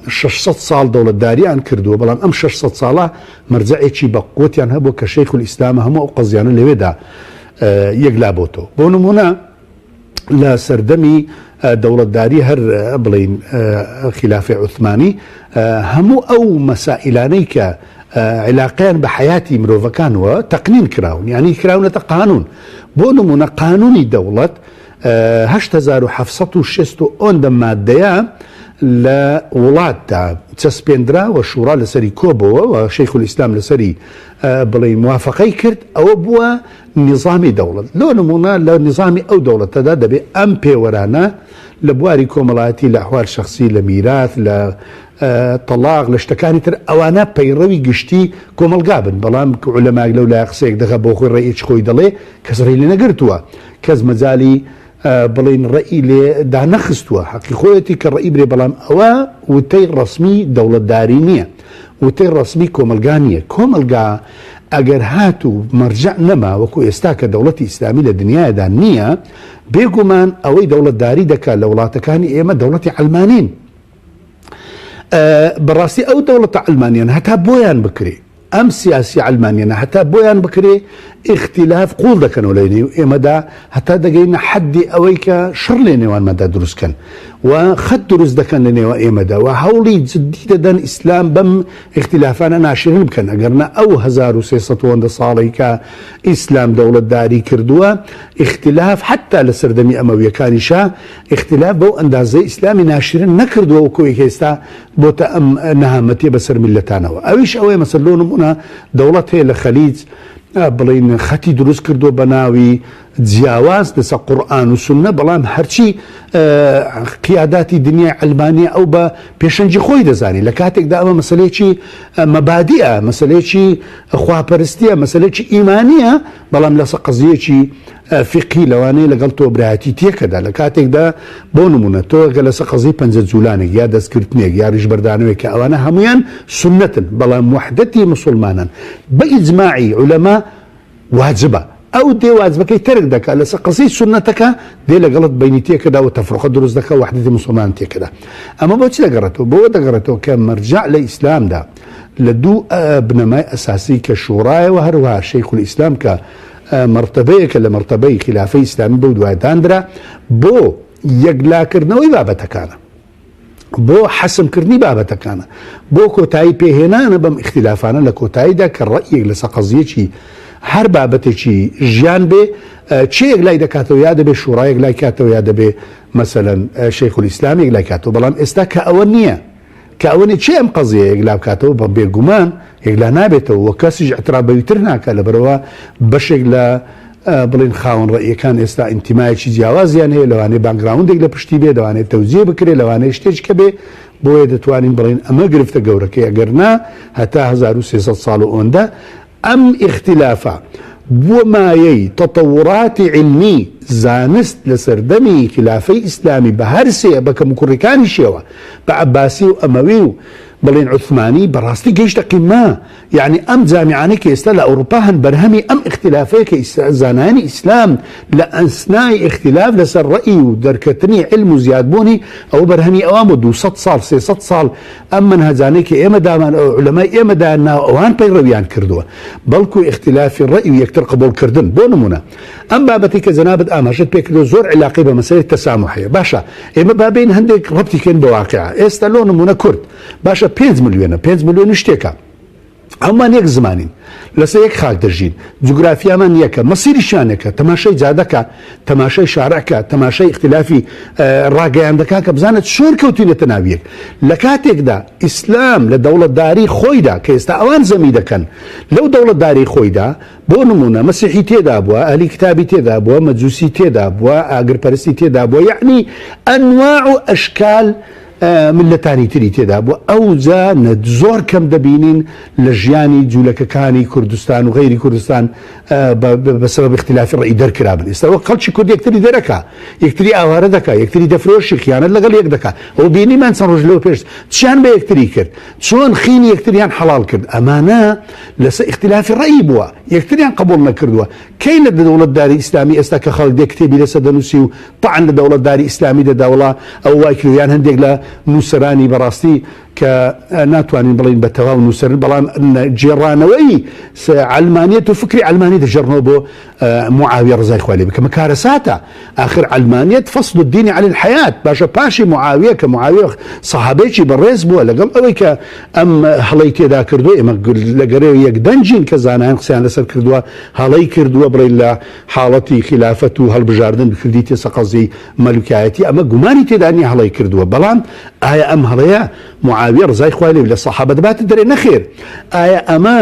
600 ساڵ دەوڵەتداریان کردووە بەڵام ئەم 600 ساڵە مەرجەعێکی بە قوتیان هەبوو کە شەیخولئیسلامە هەموو ئەو قەزیانە لەوێدا یەکلا بۆتەوە بۆ نموونە لە سەردەمی دەوڵەتداری هەر بڵین خلافی عوسمانی هەموو ئەو مەسائلانەی کە علاقیان بە حیاتی مرۆڤەکانەوە تەقنین کراون یعنی کراونەتە قانون بۆ نمونە قانونی دەوڵەت 1970 ئۆندە مادەیە لە وڵاتدا چەسپێندرا و شوڕا لەسەری کۆبەوە و شەیخ ئیسلام لەسەری بڵێ موافقەی کرد ئەوە بووە نیزامی دەوڵەت. لۆ نموونە لە نیزامی ئەو دەوڵەتەدا دەبێ ئەم پێوەرانە لە بواری کۆمەڵایەتی، لە ئەحوال شەخسی، لە میراث، لە تەڵاق، لە شتەکانی تر ئەوانە پەیڕەوی گشتی کۆمەڵگا بن. بەڵام عولەمایەک لەو لایە قسەیەک دەکا بۆ خۆی ڕەئیەکی خۆی دەڵێ کەس ڕێی لێ نەگرتووە. کەس مەجالی بڵێین ڕەئی لێ دانەخستووە. حەقی خۆیەتی کە ڕەئی برێ بەڵام ئەوە وتەی ڕەسمی دەوڵەتداری نییە. وتەی ڕەسمی کۆمەڵگا نییە. کۆمەڵگا ئەگەر هاتوو مەرجەع نەما وەکو ئێستا کە دەوڵەتی ئیسلامی لە دنیادا نییە، بێگومان ئەوەی دەوڵەتداری دەکات لە وڵاتەکانی ئێمە دەوڵەتی عەلمانین. بەڕاستی ئەو دەوڵەتە عەلمانیانە هەتا بۆیان بکرێ ئەم سیاسی عەلمانیانە هەتا بۆیان بکرێ ئیختیلاف قوڵ دەکەنەوە لە نێو ئێمەدا هەتا دەگەینە حەدی ئەوەی کە شەڕ لە نێوانماندا دروست کەن و خەت دروست دەکەن لە نێوە ئێمەدا و هەوڵی جدی دەدەن ئیسلام بەم ئیختیلافانە ناشرین بکەن ئەگەرنا ئەو 1300 وەندە ساڵەی کە ئیسلام دەوڵەتداری کردووە ئیختیلاف حتا لە سەردەمی ئەمەویەکانیشا ئیختیلاف بەو ئەندازەی ئیسلامی ناشرین نەکردووە وەکو ئەوەی کە ئێستا بۆتە ئەم نەهامەتیە بەسەر میللەتانەوە ئەویش ئەوەیە مەسەل لۆ نمونە دەوڵەت هەیە لە خەلیج بڵین خەتی دروست کردووە بە ناوی. جیاواز لەسە قورئان و سوننە بەڵام هەرچی قیاداتی دنیای عەلمانیە ئەو بە پێشەنگی خۆی دەزانێت لە کاتێکدا ئەمە مەسلەیەکی مەبادیە مەسلەیەکی خواپەرستیە مەسلەیەکی ئیمانیە بەڵام لەسە قەزیەکی فیقهی لەوانەیە لەگەڵ تۆ برایەتی تێکەدا لە کاتێکدا بۆ نمونە تۆ گەر لەسە قەزیەی پەنجە جولانێک یا دەستگرتنێک یا ڕیشبەردانەوەیەک کە ئەوانە هەمویان سوننەتن بەڵام وەحدەتی موسوڵمانان بە ئیجماعی عولەما واجبە ئەو دێ واجبەکەی تەرک دەکا لەسەر قەزیەی سوننەتەکە دێ لەگەڵت بەینی تێکەدا و تەفروقە دروست دەکا وەحدەتی موسوڵمان تێکەدا ئەمە بۆ چ دەگەڕێتەوە بۆ دەگەڕێتەوە کە مەرجەع لە ئیسلامدا لە دوو بنەمای ئەساسی کە شوڕایە و هەروەها شەیخولئیسلام کە مەرتەبەیەکە لە مەرتەبەی خیلافەی ئیسلامی بەو دوای داندرا بۆ یەکلاکردنەوەی بابەتەکانە بۆ حەسمکردنی بابەتەکانە بۆ کۆتایی پێهێنانە بەم ئیختلافانە لە کۆتاییدا کە ڕەئیەک لەسەر قەزیەکی هەر بابەتێکی ژیان بێ چێ یەکلای دەکاتەوە یا دەبێ شوڕا یەکلای کاتەوە یا دەبێ مەسەلەن شەیخولئیسلام یەکلای کاتەوە بەڵام ئێستا کە ئەوە نییە کە ئەوە نیە کێ ئەم قەزیە یەکلا بکاتەوە بە بێگومان یەکلا نابێتەوە و کەسیش ئیعتراف بەوی تر ناکا لەبەرئەوە بەشێک لە بڵێن خاوەن ڕەئیەکان ئێستا ئینتیمایەکی جیاوازیان هەیە لەوانەیە background ێک لە پشتی بێ لەوانەیە تەوجیە بکرێ لەوانەیە شتێکی کە بێ بۆیە دەتوانین بڵێن ئەمە گرفتە گەورەکەی ئەگەر نا هەتا 1300 ساڵ و ئۆندە ئەم ئیختیلافە بووە مایەی تەتەوراتی عیلمی، زانست لە سەردەمی خیلافەی ئیسلامی بە هەر سێ بە کەموکوڕیکانیشیەوە، بە عەباسی و ئەمەوی و بڵێین عوسمانی بەڕاستی گەیشتە قیممە، یەعنی ئەم جامیعانەی کە ئێستا لە ئەوروپا هەن بەرهەمی ئەم ئیختیلافەیە کە زانایانی ئیسلام لە ئەسنای ئیختیلاف لەسەر ڕەئی و دەرکەتنی عیلم و زیادبوونی ئەوە بەرهەمی ئەوان بوو 200 ساڵ 300 ساڵ ئەم مەنهەجانەی کە ئێمە دامان عولەمای ئێمە دایان ناوە ئەوان پەیڕەویان کردووە بەڵکو ئیختیلافی ڕەئی و یەکتر قبوڵ کردن بۆ نمونە ئەم بابەتی کە جەنابت ئاماژەت پێ کردووە زۆر عیلاقەی بە مەسەلەی تەساموح هەیە باشە ئێمە با بێین هەندێک ڕەبتی کەین بە واقیع ئێستا لۆ نمونە کورد باشە پێنج ملیۆنە پێنج ملیۆن و شتێکە هەموومان یەک زمانین، لەسەر یەک خاک دەژین، جوگرافیامان یەکە، مەسیریشیان یەکە، تەماشای جادەکە، تەماشای شارعکە، تەماشای ئیختلافی ڕاگەیاندەکان کە بزانە چۆن کەوتوینەتە ناو یەک. لە کاتێکدا ئیسلام لە دەوڵەتداری خۆیدا کە ئێستا ئەوان زەمی دەکەن، لەو دەوڵەتداری خۆیدا بۆ نموونە مەسیحی تێدا بووە، ئەهلی کتابی تێدا بووە، مەجوسی تێدا بووە، ئاگرپەرستی تێدا بووە، یەعنی ئەنواع و ئەشکال میللەتانی تری تێدا بووە ئەوجا نە زۆر کەم دەبینین لە ژیانی جوولەکەکانی کوردستان و غەیری کوردستان بە سەبەب ئیختلافی ڕەئی دەرکرابن ئێستا وەک خەڵکی کورد یەکتری دەرەکا یەکتری ئاوارە دەکا یەکتری دەفرۆشی خیانەت لەگەڵ یەک دەکا ئەو بینیمان چەند ڕۆژ لەوە پێش چیان بە یەکتری کرد چۆن خینی یەکتریان حەڵاڵ کرد ئەمانە لەسەر ئیختلافی ڕەئی بووە یەکتریان قبوڵ نەکردووە کەی لە دەوڵەتداری ئیسلامی ئێستا کە خەڵک دێ کتێبی لەسەر دەنووسی و تەعن لە دەوڵەتداری ئیسلامی دەدا وەڵا ئەوە وای کردوە یان هەندێک لە نووسەرانی بەڕاستی کە ناتوانین بڵێین بە تەواو نووسەرن بەڵام گێڕانەوەی عەلمانیەت و فکری عەلمانی دەگێڕنەوە بۆ معاویە ڕزای خوای لێ بکە مە کارەساتە ئاخر عەلمانیەت فصل الدین عن الحیات باشە پاشی معاویە کە معاویە سەحابەیەکی بەڕێز بووە لەگەڵ ئەوەی کە ئەم هەڵەی تێدا کردووە ئێمە لەگەرێ یەک دەنگین کە زانایان قسەیان لەسەر کردووە هەڵەی کردووە بڵێن لە حاڵەتی خیلافەت و هەڵبژاردن بکردیتە سەقەزی مەلوکایەتی ئەمە گومانی تێدا نیە هەڵەی کردووە بەڵام ئایا ئەم هەڵەیە معاویە ڕزای خوای لێ لە سەحابە دەباتە دەرێ نەخێر ئایا ئەمە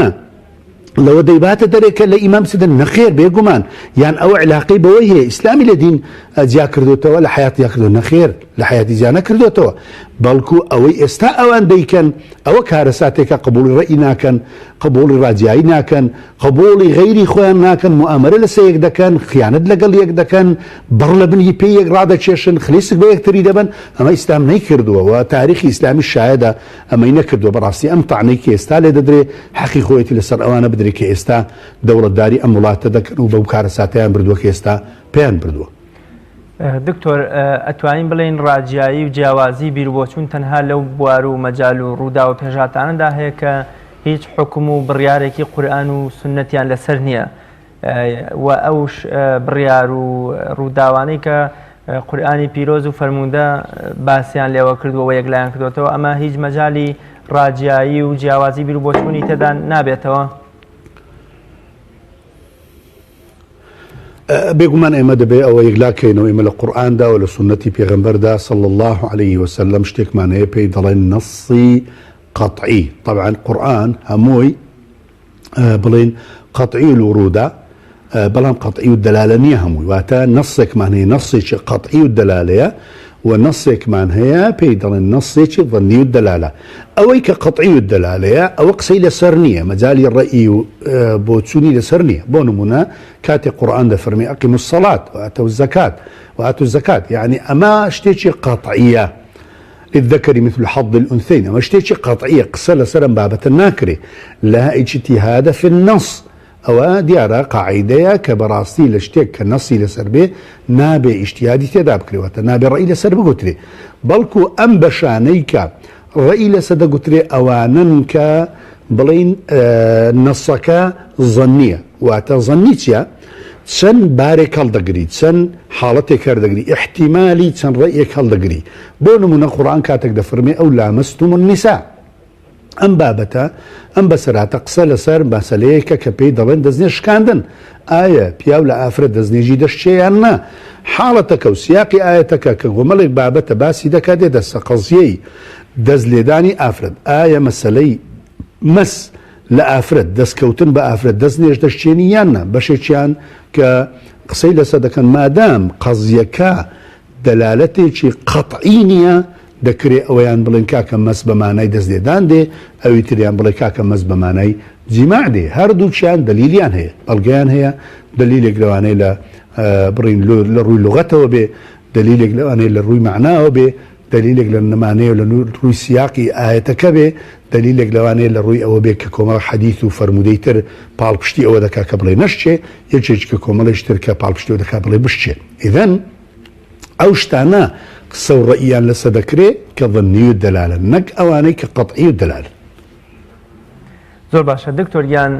لەوە دەیباتە دەرێ کە لە ئیمام سدن نەخێر بێگومان یان ئەوە علاقەی بەوەی هەیە ئیسلامی لە دین جیا کردوتەوە لە حیات جیا کردو نەخێر لە حیاتی جیا نەکردوتەوە بەڵکو ئەوەی ئێستا ئەوان دەیکەن ئەوە کارەساتێکە قبوڵی ڕەئی ناکەن، قبوڵی ڕاجیایی ناکەن، قبوڵی غەیری خۆیان ناکەن، موئامەرە لەسەر یەک دەکەن، خیانەت لەگەڵ یەک دەکەن، بڕ لە بنی پێی یەک ڕادەکێشن، خلیسک بە یەکتری دەبەن، ئەمە ئیسلام نەیکردووە و تاریخی ئیسلامیش شایەدە ئەمەی نەکردووە، بەڕاستی ئەم تەعنەی کە ئێستا لێ دەدرێ حەقی خۆیەتی لەسەر ئەوانە بدرێ کە ئێستا دەوڵەتداری ئەم وڵاتە دەکەن و بەو کارەساتەیان بردووە کە ئێستا پێیان بردووە. دکتۆر ئەتوانین بڵێین ڕاجیایی و جیاوازی بیروبۆچوون تەنها لەو بوار و مەجال و ڕووداوە پێشهاتانەدا هەیە کە هیچ حوکم و بڕیارێکی قورئان و سوننەتیان لەسەر نییە و ئەوش بڕیار و ڕووداوانەی کە قورئانی پیرۆز و فەرموودە باسیان لێوە کردووە و یەکلایان کردوێتەوە ئەمە هیچ مەجالی ڕاجیایی و جیاوازی بیروبۆچوونی تێدا نابێتەوە. بێگومان ئێمە دەبێ ئەوە یەکلا کەینەوە ئێمە لە قورئاندا و لە سوننەتی پێغەمبەردا صلی اللە علیه وسلم شتێکمان هەیە پێی دەڵێن نەصی قەطعی طبعا قورئان هەمووی بڵێن قەطعی الورودە. بەڵام قەتعی الدلالە نییە هەمووی، واتە نەصێکمان هەیە نەصێکی قەتعی الدلالەیە و نەصێکمان هەیە پێی دەڵێن نەصێکی ظنی الدلالە. ئەوەی کە قەتعی الدلالەیە ئەوە قسەی لەسەر نییە، مەجالی ڕەئی و بۆچوونی لەسەر نییە. بۆ نموونە کاتێک قورئان دەفەرمێ اقیموا الصلاة وآتوا الزکاة وآتوا الزکاة یەعنی ئەمە شتێکی قەتعییە. للذکر مثل حظ الانثیین ئەمە شتێکی قەتعییە قسە لەسەر ئەم بابەتە ناکرێ لا اجتهاد فی النص. ئەوە دیارە قاعیدەیە کە بەڕاستی لە شتێک کە نەسی لەسەر بێ نابێ ئیجتیهادی تێدا بکرێ واتە نابێ ڕەئی لەسەر بگوترێ بەڵکو ئەم بەشانەی کە ڕەئی لەسەر دەگوترێ ئەوانەن کە بڵێین نەسەکە زەنییە واتە زەنی چییە؟ چەند بارێک هەڵدەگری چەند حاڵەتێک هەردەگری ئیحتیمالی چەند ڕەئیەک هەڵدەگری بۆ نمونە قورئان کاتێک دەفەرمێ ئەو لامستم النساء ئەم بابەتە، ئەم بەسەرهاتە قسە لەسەر مەسەلەیەکە کە پێی دەڵێن دەستنوێژ شکاندن. ئایە پیاو لە ئافرەت دەستنوێژی دەشکێ یان نا؟ حاڵەتەکە و سیاقی ئایەتەکە کە گۆمەڵێک بابەتە باسی دەکات دێتە سە قەزیەی دەست لێدانی ئافرەت. ئایە مەسەلەی مەس لە ئافرەت، دەست کەوتن بە ئافرەت دەست نوێژ دەشکێنی یان نا؟ بەشێکیان کە قسەی لەسەر دەکەن مادام قەزیەکە دەلالەتێکی قەتعی نیە، دەکرێ ئەوەیان بڵێن کاکە مەس بە مانای دەست لێدان دێ، ئەوی تریان بڵێ کاکە مەس بە مانای جیماع دێ، هەردووکیان دەلیلیان هەیە، بەڵگەیان هەیە، دەلیلێک لەوانەیە لە بڕین لە ڕووی لوغەتەوە بێ، دەلیلێک لەوانەیە لە ڕووی مەعناوە بێ، دەلیلێک لە نمانەیە لە ڕووی سیاقی ئایەتەکە بێ، دەلیلێک لەوانەیە لە ڕووی ئەوە بێ کە کۆمەڵە حەدیث و فەرموودەی تر پاڵپشتی ئەوە دەکا کە بڵێ نەشچێ، یەکێکی کە کۆمەڵێکی تر کە پاڵپشتی ئەوە دەکا بڵێ بشچێ. ئیذەن ئەو شتانە قسە و ڕەئیان لەسە دەکرێ کە ظنی الدلالەن نەک ئەوانەی کە قطعی الدلالەن. زۆر باشە دکتۆر گیان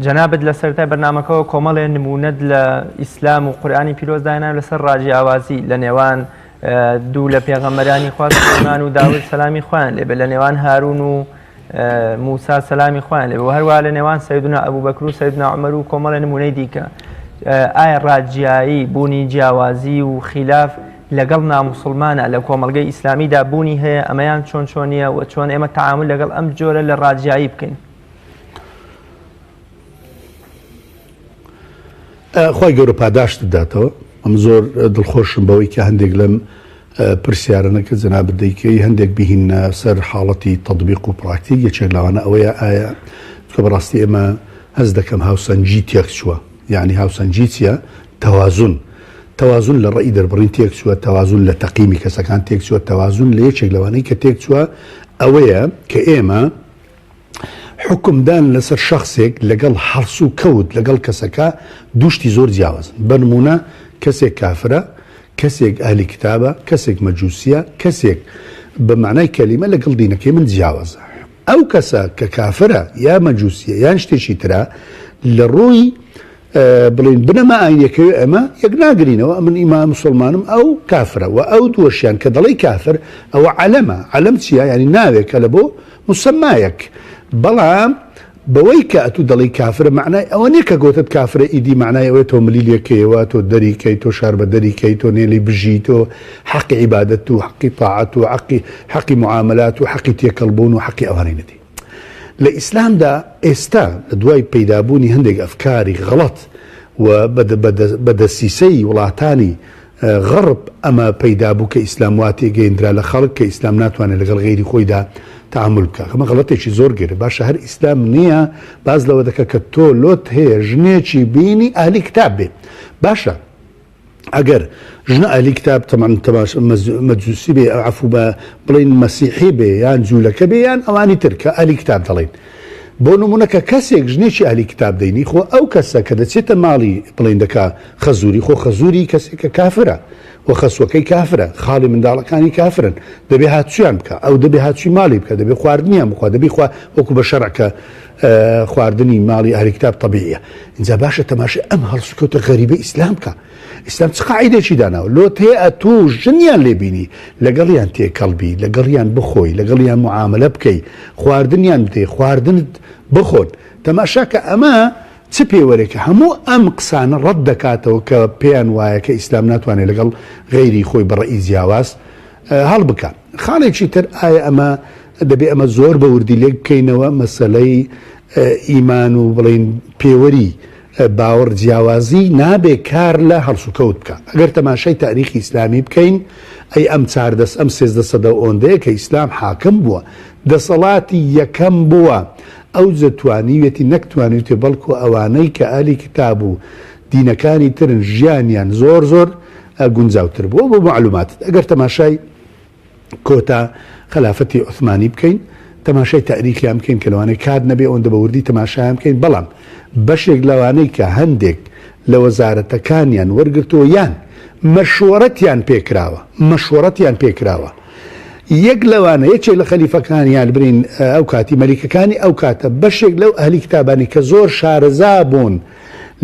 جەنابت لە سەرەتای بەرنامەکەوە کۆمەڵێ نمونەت لە ئیسلام و قورئانی پیرۆز دانا لەسەر ڕاجیاوازی لە نێوان دوو لە پێغەمبەرانی خوا سلێمان و داود سەلامی خوایان لێبێ لە نێوان هارون و موسا سەلامی خوایان لێ و هەروە لە نێوان سەیدنا ئەبوبەکر و سەیدنا عومەر و کۆمەڵە نمونەی دیکە ئایا ڕاجیایی بوونی جیاوازی و خیلاف لەگەڵ ناموسڵمانە لە کۆمەڵگەی ئیسلامیدا بوونی هەیە ئەمەیان چۆن چۆنیە و چۆن ئێمە تەعامول لەگەڵ ئەم جۆرە لە ڕاجیایی بکەین؟ خوای گەورە پاداشتت داتەوە ئەم زۆر دڵخۆشم بەوەی کە هەندێک لەم پرسیارانە کە جەنابت دەیکەی هەندێک بهینە سەر حاڵەتی تەطبیق و پراکتیک یەکێک لەوانە ئەوەیە ئایا کە بەڕاستی ئێمە هەست دەکەم هاوسەنگی تێک چووە یعنی هاوسەنگی چییە تەوازن تەوازن لە ڕێی دەربڕین تێک چووە تەوازن لە تەقیمی کەسەکان تێک چووە تەوازن لە یەکێک لەوانەی کە تێک چووە ئەوەیە کە ئێمە حوکمدان لەسەر شەخسێک لەگەڵ هەڵسوکەوت لەگەڵ کەسەکە دوو شتی زۆر جیاوازن بەنمونە کەسێک کافرە کەسێک ئەهلی کتابە کەسێک مەجوسیە کەسێک بە معنای کەلیمە لەگەڵ دینەکەی من جیاوازە ئەو کەسە کە کافرە یا مەجوسیە یان شتێکی ترە لە ڕووی بڵێین بنەما ئاینیەکەی ئێمە یەک ناگرینەوە ئەمن ئیما مسلمانم ئەو کافرە و ئەو دووەشیان کە دەڵێی کافر ئەوە عەلەمە عەلەم چییە یعنی ناوێکە لە بۆ مسەمایەک بەڵام بەوەی کە ئەتوو دەڵێی کافرە معنای ئەوە نییە کە گۆتت کافرە ئیدی معنای ئەوەیە تۆ ملی لێکەیەوە تۆ دەریکەی تۆ شاربەدەری کەی تۆ نێلی بژی تۆ حەقی عیبادەت و حەقی تاعەت و حەقی حەقی معاملات و حەقی تێکەڵبوون و حەقی ئەوانەی نەدەی لە ئیسلامدا ئێستا لە دوای پەیدابوونی هەندێک ئەفکاری غەڵەت و بە دەسیسەی وڵاتانی غەڕب ئەمە پەیدا بوو کە ئیسلام وا تێگەیندرا لە خەڵک کە ئیسلام ناتوانێت لەگەڵ غەیری خۆیدا تەعامول بکا ئەمە غەڵەتێکی زۆر گەورە باشە هەر ئیسلام نییە باس لەوە دەکا کە تۆ لۆت هەیە ژنێکی بینی ئەهلی کتاب بێ باشە ئەگەر ژنە ئەهلی کتاب تەمان تەماش مەجوسی بێ عەفو بە بڵێین مەسیحی بێ یان جوولەکە بێ یان ئەوانی تر کە ئەهلی کتاب دەڵێن بۆ نمونە کە کەسێک ژنێکی ئەهلی کتاب دەینی خۆ ئەو کەسە کە دەچێتە ماڵی بڵێن دەکا خەزوری خۆ خەزوری کەسێکە کافرە و خەسوەکەی کافرە خاڵی منداڵەکانی کافرن دەبێ هاتوویان بکە ئەو دەبێ هاتووی ماڵی بکە دەبێ خواردنیان بخوا دەبی خوا وەکو بە شەرع کە خواردنی ماڵی ئەهلی کتاب تەبیعیە ئینجا باشە تەماشای ئەم هەڵسوکەوتە غەریبە ئیسلام بکە ئیسلام چ قاعیدێکی داناوە لۆت هەیە ئەتوو ژنیان لێ بینی لەگەڵیان تێکەڵ بی لەگەڵیان بخۆی لەگەڵیان معاملە بکەی خواردنیان بدەی خواردنت بخۆن تەماشاکە ئەمە چ پێوەرێکە هەموو ئەم قسانە ڕەت دەکاتەوە کە پێیان وایە کە ئیسلام ناتوانێت لەگەڵ غەیری خۆی بە ڕەئی جیاواز هەڵبکا. خاڵێکی تر ئایا ئەمە دەبێ ئەمە زۆر بە وردی لێک بکەینەوە مەسەلەی ئیمان و بڵێین پێوەری. باوەڕ جیاوازی نابێ کار لە هەڵسوکەوت بکا. ئەگەر تەماشای تاریخی ئیسلامی بکەین، ئەی ئەم چاردەس ئەم 13 سەدە و ئۆندەیە کە ئیسلام حاکم بووە، دەسەڵاتی یەکەم بووە، ئەوجە توانیویەتی نەک توانیوتێ بەڵکو ئەوانەی کە ئەهلی کتاب و دینەکانی ترن ژیانیان زۆر زۆر گونجاوتر بووە. بۆ مەعلوماتت ئەگەر تەماشای کۆتا خەلافەتی عوسمانی بکەین تەماشای تاریخیان بکەین کە لەوانەیە کات نەبێ ئەوەندە بە وردی تەماشایان بکەین بەڵام بەشێک لەوانەی کە هەندێک لە وەزارەتەکانیان وەرگرتووە یان مەشوەرەتیان پێکراوە مەشوەرەتیان پێکراوە یەک لەوانە یەکێک لە خەلیفەکان یان برین ئەو کاتی مەلیکەکانی ئەو کاتە بەشێک لەو ئەهلی کتابانی کە زۆر شارەزا بوون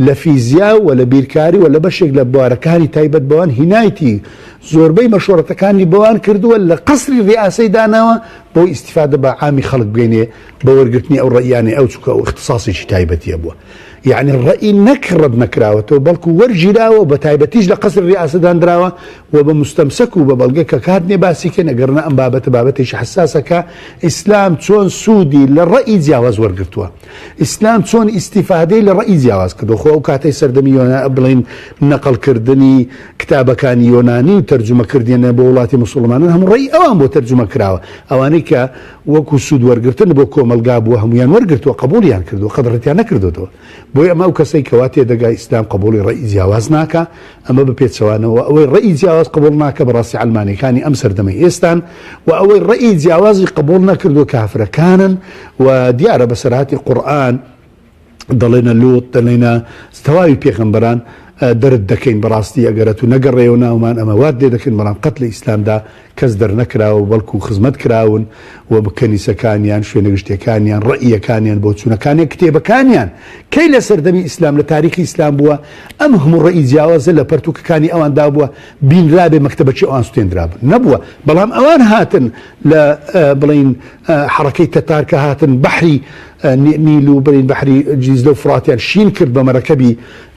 لە فیزیا و لە بیرکاری و لە بەشێک لە بوارەکانی تایبەت بەوان هینایتی زۆربەی مەشوەرەتەکانی بەوان کردووە لە قەسری ڕیاسەی داناوە بۆ ئیستیفادە بە عامی خەڵک بگەینێ بە وەرگرتنی ئەو ڕەئیانەی ئەو چونکە ئەو ئیختیساسێکی تایبەتیە بووە یەعنی ڕەئی نەک ڕەت نەکراوەتەوە بەڵکو وەرگیراوە و بە تایبەتیش لە قەسری ڕیاسە داندراوە و بە موستەمسەک و بە بەڵگە کە کات نیە باسی کەین ئەگەرنا ئەم بابەتە بابەتێکی حەساسە کە ئیسلام چۆن سوودی لە ڕەئی جیاواز وەرگرتووە. ئیسلام چۆن ئیستیفادەی لە ڕەئی جیاواز کردووە؟ خۆ ئەو کاتەی سەردەمی یۆنا بڵێین نەقڵ کردنی کتابەکانی یۆنانی و تەرجومە کردنیان بۆ وڵاتی موسوڵمانان هەموو ڕەئی ئەوان بۆ تەرجومە کراوە. ئەوانەی کە وەکو سوود وەرگرتن بۆ کۆمەڵگا بووە هەموویان وەرگرتووە قەبووڵیان کردووە قەت ڕەتیان نەکردۆتەوە. بۆیە ئەمە ئەو کەسەی کەوا تێدەگا ئیسلام قەبووڵی ڕەئی جیاواز ناکا ئەمە بە پێچەوانەوە ئەوەی ڕەئی جیاواز قبوڵ ناکە بەڕاستی عەلمانیەکانی ئەم سەردەمەی ئێستان و ئەوەی ڕەئی جیاوازی قبوڵ نەکردووە کافرەکانن و دیارە بەسەرهاتی قورئان دەڵێنە لوط دەڵێنە تەواوی پێغەمبەران دەرت دەکەین بەڕاستی ئەگەرە تو نەگەڕێەوە ناومان ئەمە وات لێ دەکەین بەڵام قەت لە ئیسلامدا کەس دەرنەکراوە بەڵکو خزمەت کراون و کەنیسەکانیان، شوێنە گشتیەکانیان، ڕەئیەکانیان، بۆچوونەکانیان، کتێبەکانیان کەی لە سەردەمی ئیسلام لە تاریخی ئیسلام بووە ئەم هەموو ڕەئی جیاوازە لە پەرتوکەکانی ئەواندا بووە بینرابێ مەکتەبەکی ئەوان سوتێندرابن نەبووە بەڵام ئەوان هاتن لە بڵین حەڕەکەی تەتار کە هاتن بەحری نیل و بڵین بەحری جیزلە و فڕاتیان شین کرد بە مەرەکەبی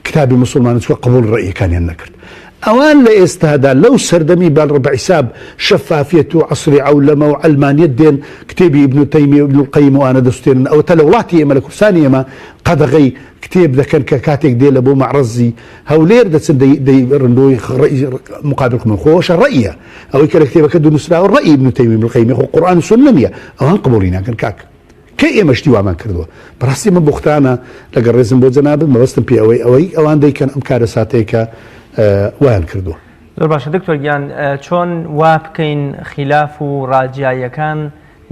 کتابی موسڵمانان چونکە قبوڵی ڕەئیەکانیان نەکرد ئەوان لە ئێستادا لەو سەردەمی بە بە حیساب شەفافیەت و عەسری عەولەمە و عەلمانیەت دێن کتێبی ئیبن تەیمیە و ئیبن القەیم و ئەوانە دەسوتێنن ئەوەتا لە وڵاتی ئێمە لە کوردستانی ئێمە قەدەغەی کتێب دەکەن کە کاتێک دێ لە بۆ مەعڕەزی هەولێر دەچن دەی دەیبڕن بۆی ڕەئی مقابل خۆ خۆ ئەوەشە ڕەئیە ئەوەی کە لە کتێبەکە دونوسراوە ڕەئی ئیبن تەیمیە ئیبن القەیمە خۆ قورئان و سوننە نیە ئەوان قبوڵی ناکەن کاک کەی ئێمە شتی وامان کردووە؟ بەڕاستی ئەمە بوختانە، لەگەڵ ڕێزم بۆ جەنابت مەبەستم پێ ئەوەی ئەوەی ئەوان دەیکەن ئەم کارەساتەیە کە وایان کردووە. زۆر باشە دکتۆر گیان چۆن وا بکەین خیلاف و ڕاجیاییەکان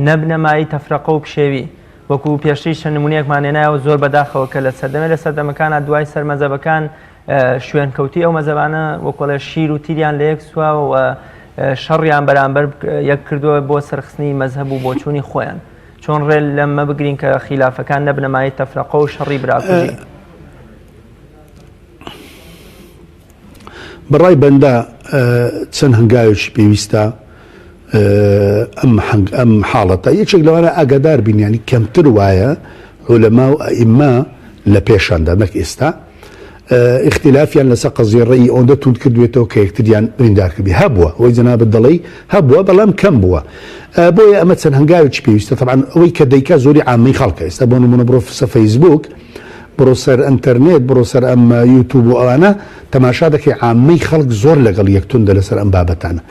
نەبنە مایەی تەفرەقە و پشێوی وەکو پێشتریش چەند نمونەیەکمان هێنایەوە زۆر بەداخەوە کە لە سەردەمێ لە سەردەمەکانە دوای سەر مەزەبەکان شوێنکەوتی ئەو مەزەبانە وەکۆڵێ شیر و تیریان لە یەک سواوە و شەڕیان بەرامبەر یەک کردووە بۆ سەرخستنی مەزهەب و بۆچوونی خۆیان. چۆن ڕێ لەمە بگرین کە خیلافەکان نەبنە مایەی تەفرەقە و شەڕی براکوژی؟ بەڕای بەندە چەند هەنگاوێکی پێویستە ئەم هەنگ ئەم حاڵەتە یەکێک لەوانە ئاگادار بین ینی کەمتر وایە عولەما و ئەئیمە لە پێشاندا نەک ئێستا ئیختیلافیان لەسەر قەزیە ڕەئی ئەوەندە توند کردوێتەوە کە یەکتریان بریندار کردبێ. هەبووە، ئەوەی جەنابت دەڵێی هەبووە، بەڵام کەم بووە. بۆیە ئەمە چەند هەنگاوێکی پێویستە. تەبعەن ئەوەی کە دەیکا زۆری عامەی خەڵکە. ئێستا بۆ نموونە بڕۆ سەر فەیسبووک، بڕۆ سەر ئەنتەرنێت، بڕۆ سەر ئەم یوتوب و ئەوانە، تەماشا دەکەی عامەی خەڵک زۆر لەگەڵ یەک توندە لەسەر ئەم بابەتانە.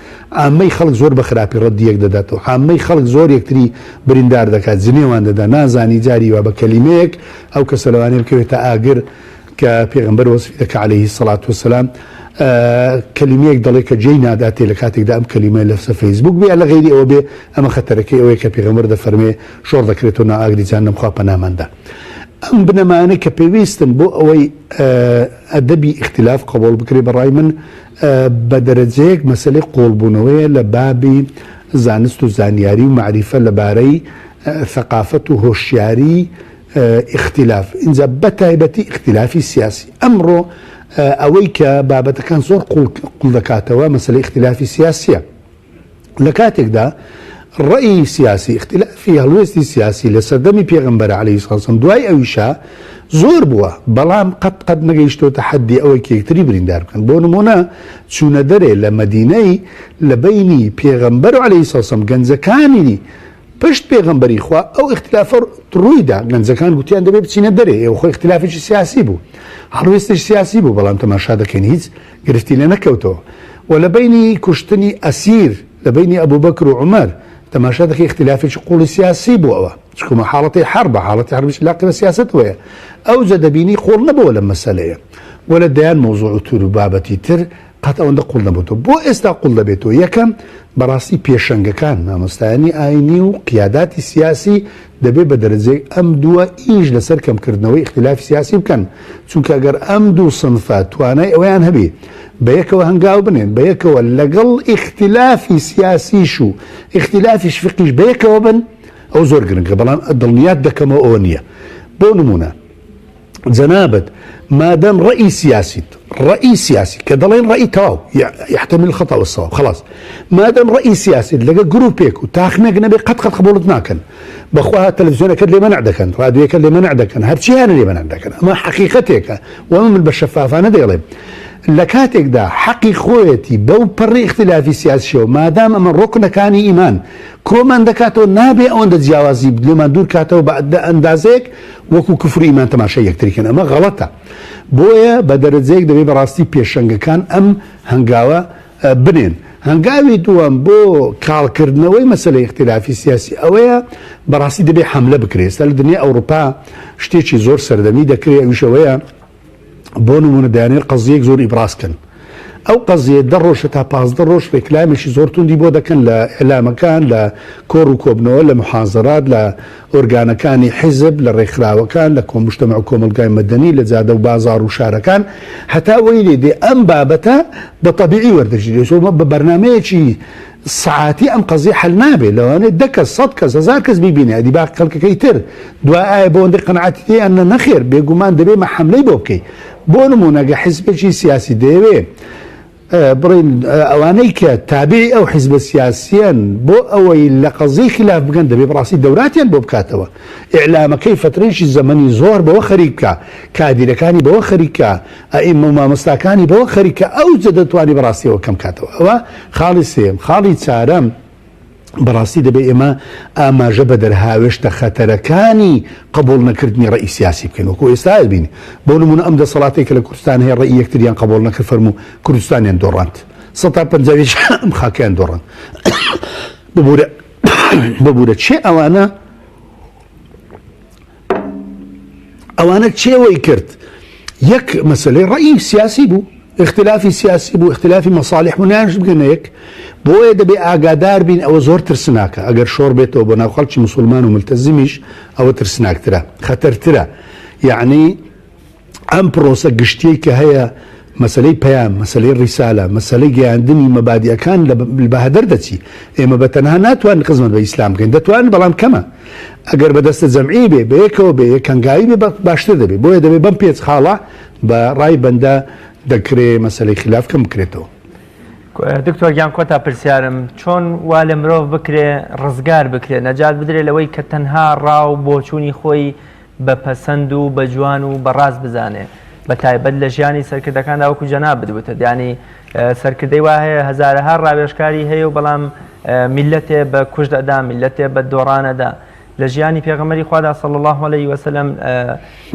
عامەی خەڵک زۆر بە خراپی ڕەدی یەک دەداتەوە. عامەی خەڵک زۆر یەکتری بریندار دەکات، جنێوان دەدا، نازانی جاری وا بە کەلیمەیەک ئەو کەسە لەوانەیە بکەوێتە ئاگر. کە پێغەمبەر وەسفی دەکا علیه الصلاة والسلام کەلیمەیەک دەڵێ کە جێی ناداتێ لە کاتێکدا ئەم کەلیمە لەسەر فەیسبوک بێ یا لە غەیری ئەوە بێ ئەمە خەتەرەکەی ئەوەیە کە پێغەمبەر دەفەرمێ شۆڕ دەکرێتەوە ناو ئاگری جەهەنەم خوا پەنامان دا ئەم بنەمایانەی کە پێویستن بۆ ئەوەی ئەدەبی ئیختلاف قبوڵ بکرێ بەڕای من بە دەرەجەیەک مەسەلەی قوڵبوونەوەیە لە بابی زانست و زانیاری و مەعریفە لەبارەی ثەقافەت و هۆشیاری ئیختیلاف ئینجا بە تایبەتی ئیختیلافی سیاسی ئەمڕۆ ئەوەی کە بابەتەکان زۆر قوڵ دەکاتەوە مەسەلەی ئیختیلافی سیاسیە لە کاتێکدا ڕەئی سیاسی ئیختیلافی هەڵوێستی سیاسی لە سەردەمی پێغەمبەر عەلەیهی سڵاو وسلام دوای ئەویشا زۆر بووە بەڵام قەت قەت نەگەیشتۆتە حەدی ئەوەی کە یەکتری بریندار بکەن بۆ نمونە چوونە دەرێ لە مەدینەی لە بەینی پێغەمبەر عەلەیهی سڵاو وسلام گەنجەکانی. پشت پێغەمبەری خوا ئەو ئیختلافە ڕوویدا، گەنجەکان گوتیان دەبێ بچینە دەرێ، ئێوە خۆ ئیختلافێکی سیاسی بوو، هەڵوێستێکی سیاسی بوو، بەڵام تەماشا دەکەین هیچ گرفتی لێ نەکەوتەوە. و لە بەینی کوشتنی ئەسیر لە بەینی ئەبوبەکر و عومەر تەماشا دەکەی ئیختلافێکی قووڵی سیاسی بوو ئەوە، چونکە حاڵەتی حەربە، حاڵەتی حەربیش عیلاقی بە سیاسەتەوەیە، ئەوجە دەبینی قووڵ نەبووە لەم مەسەلەیە و لە دەیان مەوزوع و تور و بابەتی تر قەت ئەوەندە قوڵ نەبۆتەوە. بۆ ئێستا قوڵ دەبێتەوە؟ یەکەم، بەڕاستی پێشەنگەکان، مامۆستایانی ئاینی و قیاداتی سیاسی دەبێ بە دەرەجەیەک ئەم دووە ئیش لەسەر کەمکردنەوەی ئیختلافی سیاسی بکەن، چونکە گەر ئەم دوو سنفە توانای ئەوەیان هەبێ بەیەکەوە هەنگاو بنێن، بەیەکەوە لەگەڵ ئیختلافی سیاسیش و ئیختلافیش فیقیش بەیەکەوە بن، ئەوە زۆر گرنگە، بەڵام دڵنیات دەکەمەوە ئەوە نییە. بۆ نموونە. جەنابت مادام ڕەئی سیاسیت ڕەئی سیاسی کە دەڵێن ڕەئی تەواو يحتمل الخطأ والصواب خلاص مادام ڕەئی سیاسیت لەگە گروپێک و تاخمێک نەبێ قەت قەت قبوڵت ناکەن بەخوا تەلەڤزیۆنەکەت لێ مەنع دەکەن ڕادیۆیەکەت لێ مەنع دەکەن هەرچیان لێ مەنع دەکەن ئەمە حەقیقەتێکە و من بە شەفافانە دەیڵێم لە کاتێکدا حەقی خۆیەتی بەو پەڕی ئیختلافی سیاسیەوە مادام ئەمە ڕوکنەکانی ئیمان کۆمان دەکاتەوە نابێ ئەوەندە جیاوازی لێمان دوور کاتەوە بە ئەندازەیەک وەکو کفر و ئیمان تەماشای یەکتری کەن ئەمە غەڵەتە بۆیە بە دەرەجەیەک دەبێ بەڕاستی پێشەنگەکان ئەم هەنگاوە بنێن. هەنگاوی دووەم بۆ کاڵکردنەوەی مەسەلەی ئیختلافی سیاسی ئەوەیە بەڕاستی دەبێ حەملە بکرێ. ئێستا لە دنیای ئەوڕوپا شتێکی زۆر سەردەمی دەکرێ ئەویش ئەوەیە بۆ نمونە دەیانەوێت قەزیەک زۆر ئیبراز کەن ئەو قەزیە دە ڕۆژ تا 15 ڕۆژ ڕێکلامێکی زۆر توندی بۆ دەکەن لە ئیعلامەکان لە کۆڕ و کۆبنەوە لە محازەرات لە ئۆرگانەکانی حیزب لە ڕێکخراوەکان لە کۆمجتەمع و کۆمەڵگای مەدەنی لە جادە و بازاڕ و شارەکان هەتا وەی لێ دێ ئەم بابەتە بە تەبیعی وەردەگیرێت بە بەرنامەیەکی سەعاتی ئەم قەزیە حەل نابێ لەوانەیە دە کەس سەد کەس هەزار کەس بیبینێ ئەدی باقی خەڵکەکەی تر دوای ئایا بۆ ئەوەندەی قەناعەتی تێ یان نە نەخێر بێگومان دەبێ مە حەملەی بۆ بکەی بۆ نموونە گە حیزبێکی سیاسی دەیەوێ بڵێین ئەوانەی کە تابعی ئەو حیزبە سیاسیەن بۆ ئەوەی لە قەزیەی خلاف بگەن دەبێ بەڕاستی دەوراتیان بۆ بکاتەوە ئیعلامەکەی فەترەیەکی زەمەنی زۆر بەوە خەریک بکا کادیرەکانی بەوە خەریک کا ئەئیمە و مامۆستاکانی بەوە خەریکە ئەوجە دەتوانی بەڕاستی ئەوە کەم کاتەوە ئەوە خاڵی سێیەم خاڵی چارەم بەڕاستی دەبێ ئێمە ئاماژە بە دەرهاوێشتە خەتەرەکانی قبوڵ نەکردنی ڕەئی سیاسی بکەین وەکو ئێستا بین بۆ نمونە ئەم دەسەڵاتێک کە لە کوردستان هەیە ڕەئی یەکتریان قبوڵ نەکرد فەرموو کوردستانیان دۆڕاند 150 ئەم خاکیان دۆڕاند ببورە ببورە چێ ئەوانە ئەوانە کێ وەی کرد؟ یەک مەسەلەی ڕەئی سیاسی بوو، ئیختلافی سیاسی بوو، ئیختلافی مەسالیح بوو، نایانش بگەنە یەک. بۆیە دەبێ ئاگادار بین ئەوە زۆر ترسناکە، ئەگەر شۆڕ بێتەوە بۆ ناو خەڵکی موسوڵمان و ملتەزمیش ئەوە ترسناکترە، خەتەرترە. یەعنی ئەم پرۆسە گشتیەی کە هەیە مەسەلەی پەیام، مەسەلەی ڕیسالە، مەسەلەی گەیاندنی مەبادیئەکان لە بەهەدەر دەچی. ئێمە بە تەنها ناتوانین خزمەت بە ئیسلام بکەین، دەتوانین بەڵام کەمە. ئەگەر بە دەستە جەمعی بێ، بەیەکەوە بێ، یەکهەنگاوی بێ باشتر دەبێ. بۆیە دەبێ بەم پێچ خاڵە بە ڕای بەندە دەکرێ مەسەلەی خیلاف کەم بکرێتەوە. دکتۆر گیان کۆتا پرسیارم چۆن وا لە مرۆڤ بکرێ ڕزگار بکرێ نەجات بدرێ لەوەی کە تەنها ڕا و بۆچوونی خۆی بە پەسەند و بە جوان و بە ڕاست بزانێ بە تایبەت لە ژیانی سەرکردەکاندا وەکو جەنابت وتت یانی سەرکردەی وا هەیە هەزارەها ڕاوێژکاری هەیە و بەڵام میلەتێ بە کوشت ئەدا میلەتێ بە دۆڕان ئەدا لە ژیانی پێغەمبەری خوادا صلی الله علیه وسلم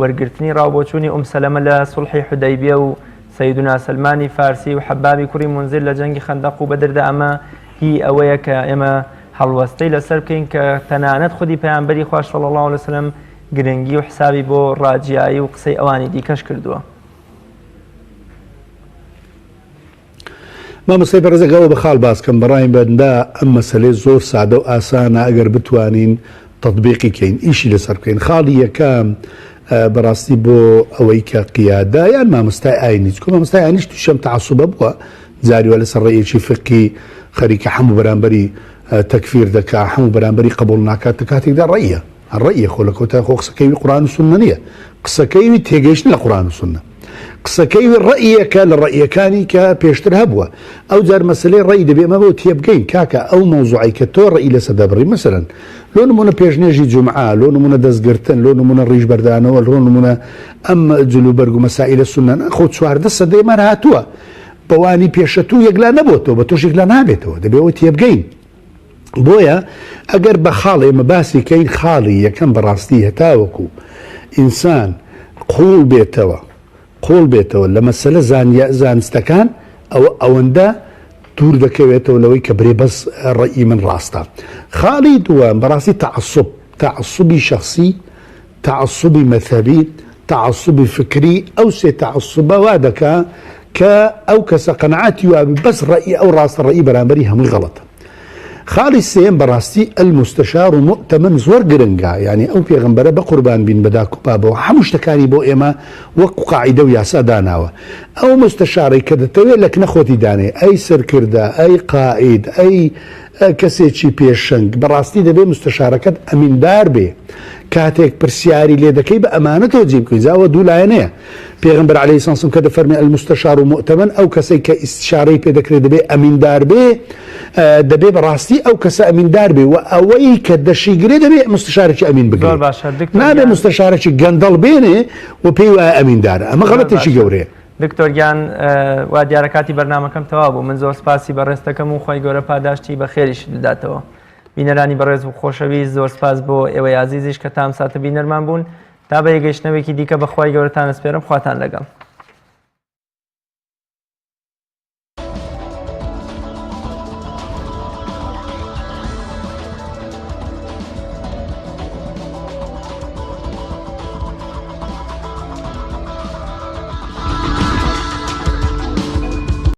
وەرگرتنی ڕاوبۆچوونی ئوم سەلەمە لە سوڵحی حودەیبیە و سەیدونا سەلمانی فارسی و حەبابی کوڕی مونزیر لە جەنگی خەندەق و بەدردا ئەمە هی ئەوەیە کە ئێمە هەڵوەستەی لەسەر بکەین کە تەنانەت خودی پەیامبەری خواش صلی اللە علیه وسلم گرنگی و حسابی بۆ ڕاجیایی و قسەی ئەوانی دیکەش کردووە. مامۆستای بەڕێز ئەگەر ئەوە بە خاڵ باس کەم بەڕای بەندە ئەم مەسەلەیە زۆر سادە و ئاسانە ئەگەر بتوانین تەتبیقی کەین ئیشی لەسەر بکەین خاڵی یەکەم بەڕاستی بۆ ئەوەی کە قیادە یان مامۆستای ئاینی چکۆ مامۆستای ئاینیش تووشی ئەم تەعەسوبە بووە جاری وا لەسەر ڕێیەکی فقهی خەریکە هەموو بەرامبەری تەکفیر دەکا هەموو بەرامبەری قبوڵ ناکات لە کاتێکدا ڕەیە هەر ڕەیە خۆ لە کۆتای خۆ قسەکەی وی قورئان و سوننە نییە قسەکەی وی تێگەیشتن لە قورئان و سوننە قسەکەی وی ڕەیەکە لە ڕەیەکانی کە پێشتر هەبووە ئەو جار مەسلەی ڕەی دەبێ ئەمە بۆ تێبگەین کاکە ئەو مەوزوعەی کە تۆ ڕەئی لەسەر دەبڕی مەسەلەن لۆ نمونە پێشنوێژی جومعە لۆ نمونە دەستگرتن لۆ نمونە ڕیش بەردانەوە لۆ نمونە ئەم جلوبەرگ و مەسائیلە سوننانە خۆ 14 سەدەی مار هاتووە بەوانی پێشەتوو یەکلا نەبۆتەوە بە تۆش یەکلا نابێتەوە دەبێ ئەوە تێبگەین. بۆیە ئەگەر بە خاڵ ئێمە باسی کەین خاڵی یەکەم بەڕاستی هەتاوەکو ئینسان قوڵ بێتەوە قوڵ بێتەوە لە مەسەلە زانستەکان ئەوە ئەوەندە دوور دەکەوێتەوە لەوەی کە برێ بەس ڕەئی من ڕاستە. خاڵی دووەم بەڕاستی تەعەسوب، تەعەسوبی شەخسی، تەعەسوبی مەزهەبی، تەعەسوبی فکری، ئەو سێ تەعەسوبە وا دەکا کە ئەو کەسە قەناعەتی وابێ بەس ڕەئی ئەو ڕاستە ڕەئی بەرامبەری هەمووی غەڵەتە. خاڵی سێیەم بەڕاستی المستشار مؤتمن زۆر گرنگە یانی ئەو پێغەمبەرە بەقوربان بین بە داک و بابەوە هەموو شتەکانی بۆ ئێمە وەک قاعیدە و یاسا داناوە ئەو مستشارەی کە دەتەوێت لە کنە خۆتی دانێ ئەی سەرکردە ئەی قائید ئەی کەسێکی پێشەنگ بەڕاستی دەبێ مستشارەکەت ئەمیندار بێ کاتێک پرسیاری لێ دەکەی بە ئەمانەتەوە جێی بکەی جا ئەوە دوو لایەنەیە پێغەمبەر علیه السلام کە دەفەرمێ المستشار مؤتمن ئەو کەسەی کە ئیستشارەی پێ دەکرێت دەبێ ئەمیندار بێ دەبێ بەڕاستی ئەو کەسە ئەمیندار بێ و ئەوەی کە دەشیگرێ دەبێ مستشارێکی ئەمین بگرێ زۆر باشە دکتۆر نابێ گیان. مستشارێکی گەندەڵ بێنێ و پێی وایە ئەمیندارە ئەمە زۆر غەڵەتێکی باشە گەورەیە. دکتۆر گیان وا دیارە کاتی بەرنامەکەم تەواو بوو من زۆر سپاسی بەڕێزتەکەم و خوای گەورە پاداشتی بەخێریشت بداتەوە بینەرانی بەڕێز و خۆشەویست زۆر سپاس بۆ ئێوەی ئازیزیش کە تا ئەم ساتە بینەرمان بوون تا بە یەکگەیشتنەوەیەکی دیکە بە خوای گەورەتان ئەسپێرم خواتان لەگەڵ.